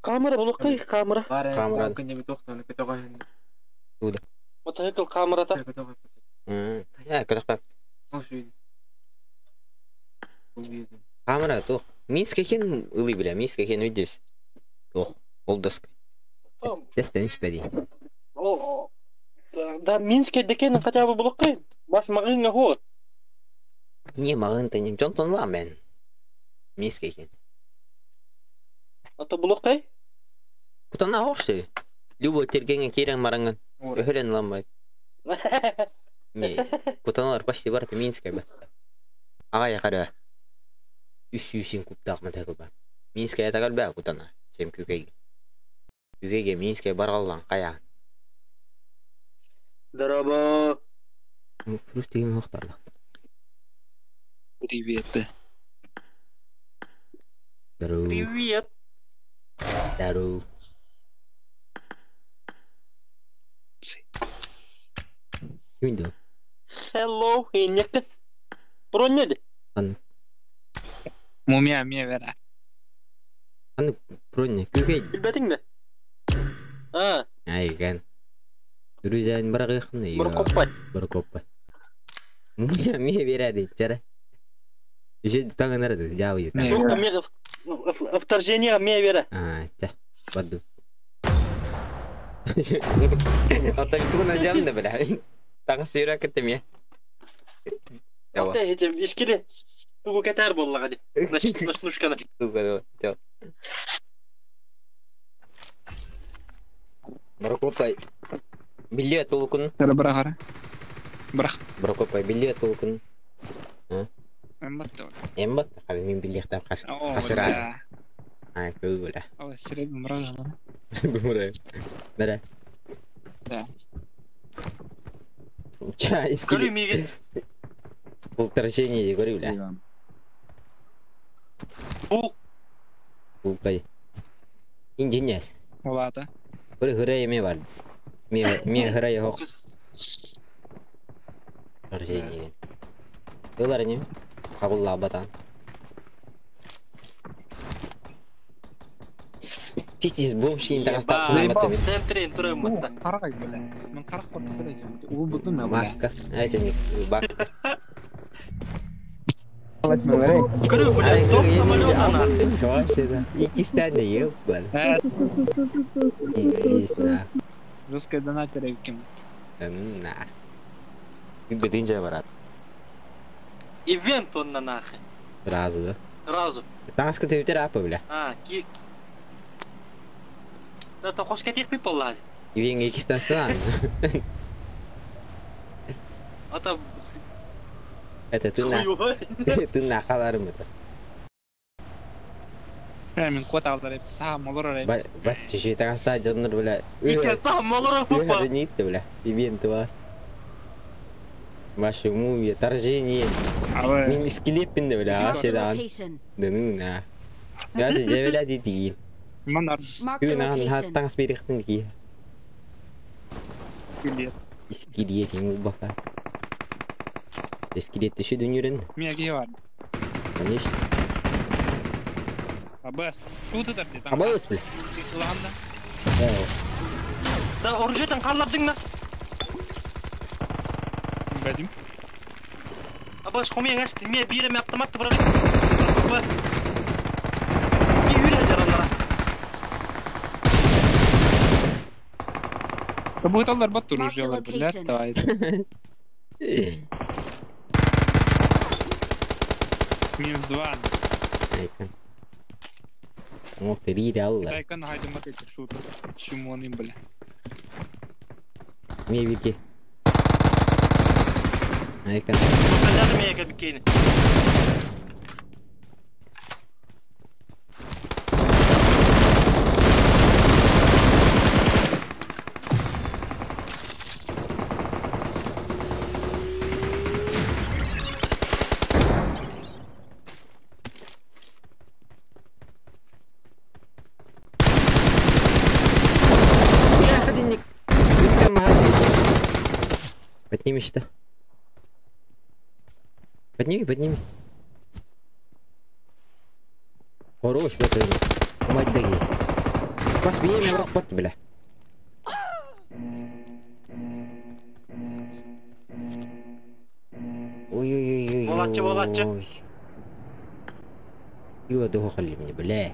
Камера булук камера. Камера. Мотоцикл камерата. Камера тух. Минск хен ылы бля, Минск хен видес. Тух, олдаск. Тестен испеди. Да, Минске декен хотя бы булук. Бас магынга хо. Не магын-то не жонтон ламен. Минск хен. Ата булук? Кутана хошты. Любой тергенге кирен маранган. Өһөрен ламбайт. Не, кутаналар почти бар, Минская ба. Ага, я кара. Үс-үсін куптақ мотоцикл бар. Минская тагал бә кутана. Сем күкейге. Күкейге Минская баргаллан кая. Здорово. Фрус деген хоқтарлық. Привет. Здорово. Привет. Здорово. Ким Hello, иннекте. Бронь Ан. Мумия мне вера. Аны бронь күкей. Билбетиңби? А. Айган. Друзья, барагыхны. Баркоппай. Баркоппай. Мумия мне вера дейт, жара. Еще таңы нарады, жабы. Вторжение мне вера. А, тя. Баду. Ата тугуна жамда бля. Таңы сүйрө кеттим я. Ата искили. Тугу кетер боллага ди. Ночнушканы. Тугу, чо. Баркоппай. Билет толкун. Бирах. Бирах. Баркоппай билет толкун. Эмбатта. Эмбатта. Хаби мен билеттен касыра. Ай, көбүлө. Ой, сире бумрага. Бумрага. Бара. Да. Ча, искили. Вторжение, говорю, бля. Бул. Бул кай. Инженер. Олата. Бир хырай эме бар. Ме хырай хок. Вторжение. Ылар не? Кабылла батан. Пиздец, бомж ең тағастап Центрин турым. Карак бля. Мен карак кортуп кетем. Уу бутун бля. Маска. Айтен бак. Көрү бля, топ самолет ана. Вообще Икистан ебал. Пиздец, на. Русская донатеры кем? На. Бединче барат. Ивент он на нахуй. Сразу, да? Сразу. Таҥаска тэбитер апа, бля. А, ки. Да, то хош кетих пипол. Ивенге икистан. Ата Это ты на. Ты на халарым это. Мен кот алдар эп, саа молор эп. Бат чеши таҥаста дьоннор, бля. Там молор пупа. Нитте, бля. Ивент вас. Ваше мумия, торжение. Мин скелеппин, бля, Marked a дан. location. Да ну на. Я же дебеля дитигин. Манар. Marked a Күн location. таҥас берихтин ки. Скелет. Скелет ему бака. Скелет еще дүнюрен. Меге бар. Конечно. Абас. Тут это ты там. Абас, бля. Ладно. Да, оружиетен қаллардың на. Бәдим. Абаш, хомия әсті, ме биреме автомат бұрады. Ки үйрә жаралара. Да будет алдар бат Marked a оружие, блядь, location. давай. Минус 2. Ох, ты реал. Дай-ка найдем вот эти шутер. Чему он им, бля? Ме вики. Айка. Қазір меге бікейні. Подними что? Подними, подними. Хорош, бля, ты. Мать даги. Бас меня на рот, бля. Ой-ой-ой-ой. Волатчы, волатчы. Ила духу хали мне, бля.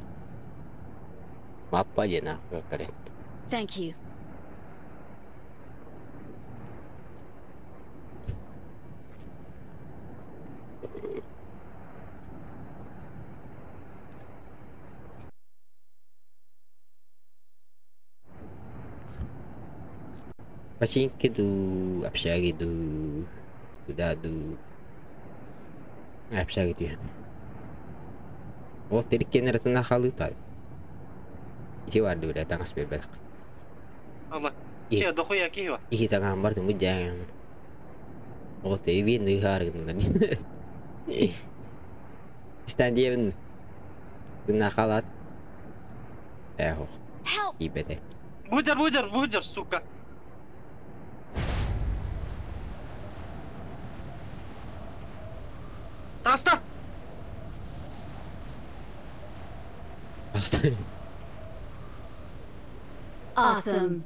Мапа нахуй, коррект. Thank you. Починки ду, общаги ду, туда ду. Общаги ду. Вот теркенер на халы так. Ити бар бля, таңас бер. Алла. Че, дохуя кива. Ики таңан бар дым жаң. Вот и вин и харгын. Стан На халат. Эхо. Help! Ибете. Будер, будер, будер, сука. Таста! Таста. Awesome.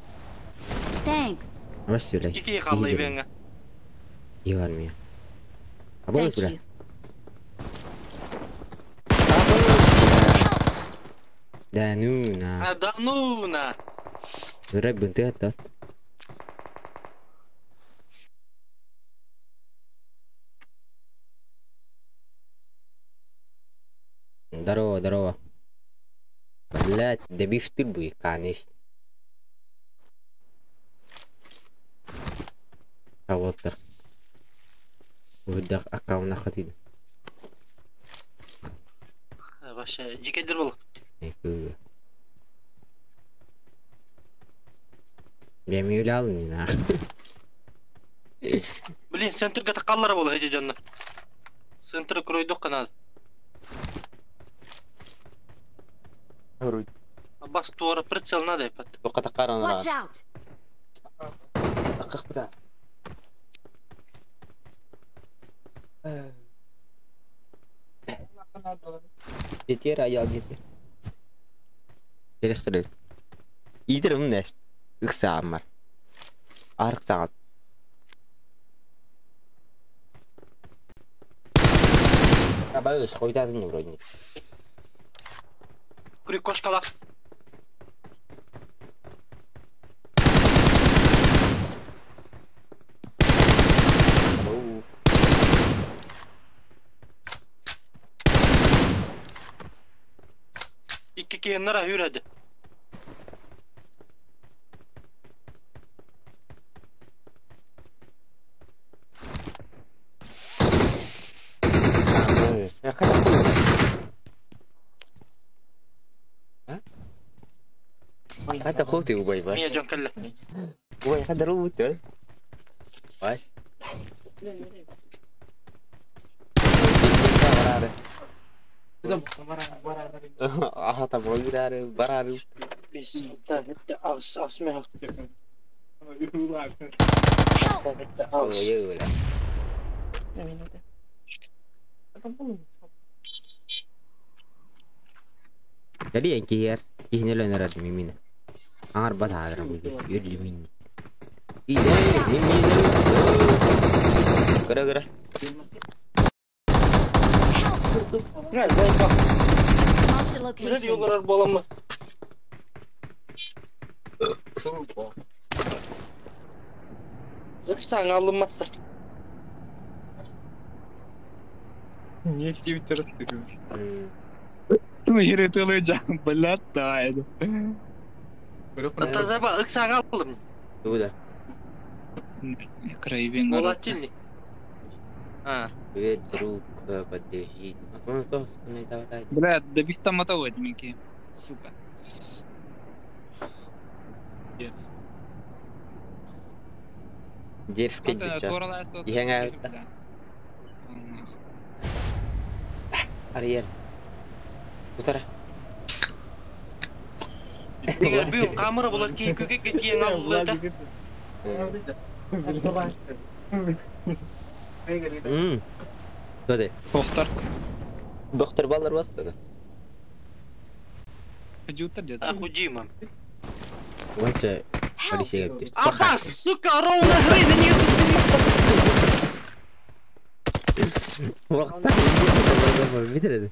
Thanks. Бас бля. Кики қалай беңі. Ивар меня. Абас Thank бля. you. Да ну на. А да ну на. Рэп бынты аттат. Здорово, здорово. Блять, добив ты бы, конечно. А вот так. Выдох аккаунт хотим. Вообще, жекедер болып. Я мюлял не на. Блин, центрге таққалар болды, эти жанна. Центр кройдық қанады. Бас туара прицел надо епат. Тоққа таққар Watch out! Таққақ бұта. Жетер аял жетер. Келестірел. Идірім нәс. Үксағым бар. Арық сағат. Абай өз қойдадым не вроде. Күрек кошкала. Киһиннара хүреді. هذا خوتي وباي باش. Мия дьон кэллэ. Ой, هذا روت. Вай. Аха, барары, барары. Ас, ас меха. Ой, Jadi yang kihir, kihnya lo nara di mimina. Angar bat hagra mungkin, yur di mini. Iya, mimi. Gara gara. Marked a location. Yollar боламы. Sen alınmazsa. Не Твиттер ты. Ну, бля, тайна. Тазаба, ыксаң алдым. Туда. Краевин. Волатильник. А. Привет, друг, подожди. Бля, добить там этого, Дмитрий. Сука. Дерзкий дича. Иһэҥ Арьер. Утара. Бил камера булар ки көкө кеткен алды да. Доде. Доктор. Доктор баллар басты. Худютер где-то. Ахудима. Онча полиция келип түштү. Апа, сука, ровно грызни не. Вакытта битирди.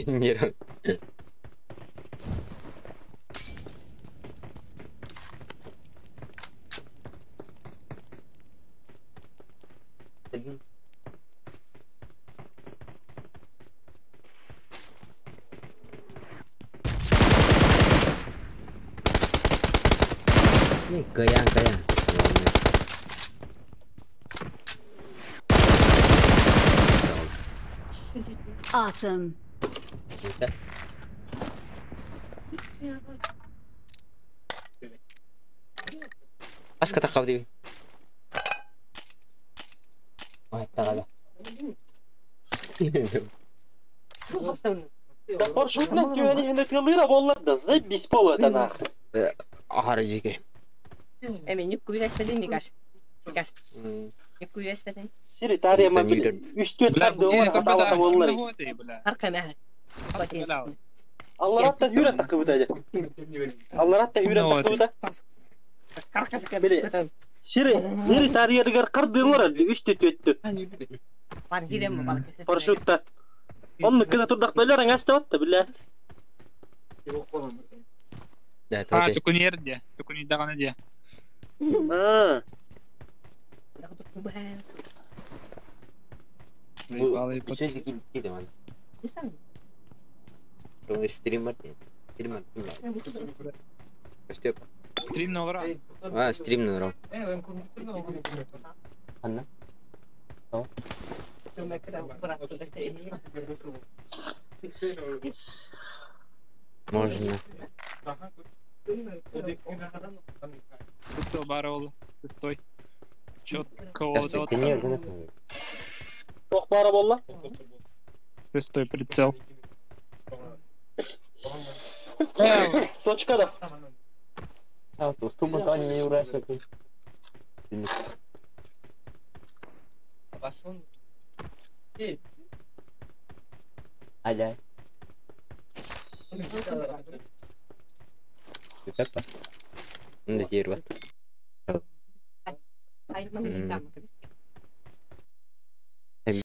Нерв. Каян, каян. Awesome. Аска таққау дейбі. Ай, тағада. Да паршутна тюани хенетгалыра боллар да забись пол это нах. Ары жеке. Эми нүккүйлэшпедин Никаш. Никаш. Нүккүйлэшпедин. Сири тария ма 3-4 тарды олар хаталата боллар. Арка мәхәр. Алларатта хүрә такыбыта. Алларатта хүрә такыбыта. Били. Сири, нири тария кардыңлар 3-4 өттү. Бар кирем бар. Парашютта. Онны кына турдак белер аңаста отты биле. Да, А, тукунер де, тукунидаганы де. А. Стример. Стример. Стрим на ура. А, стрим на ура. Анна. Можно. Кто барол? Стой. Четко. Тох бара болла. Шестой прицел. Точка да. А, то стума не урайся. Аля. Пеппа. Мында жер бар.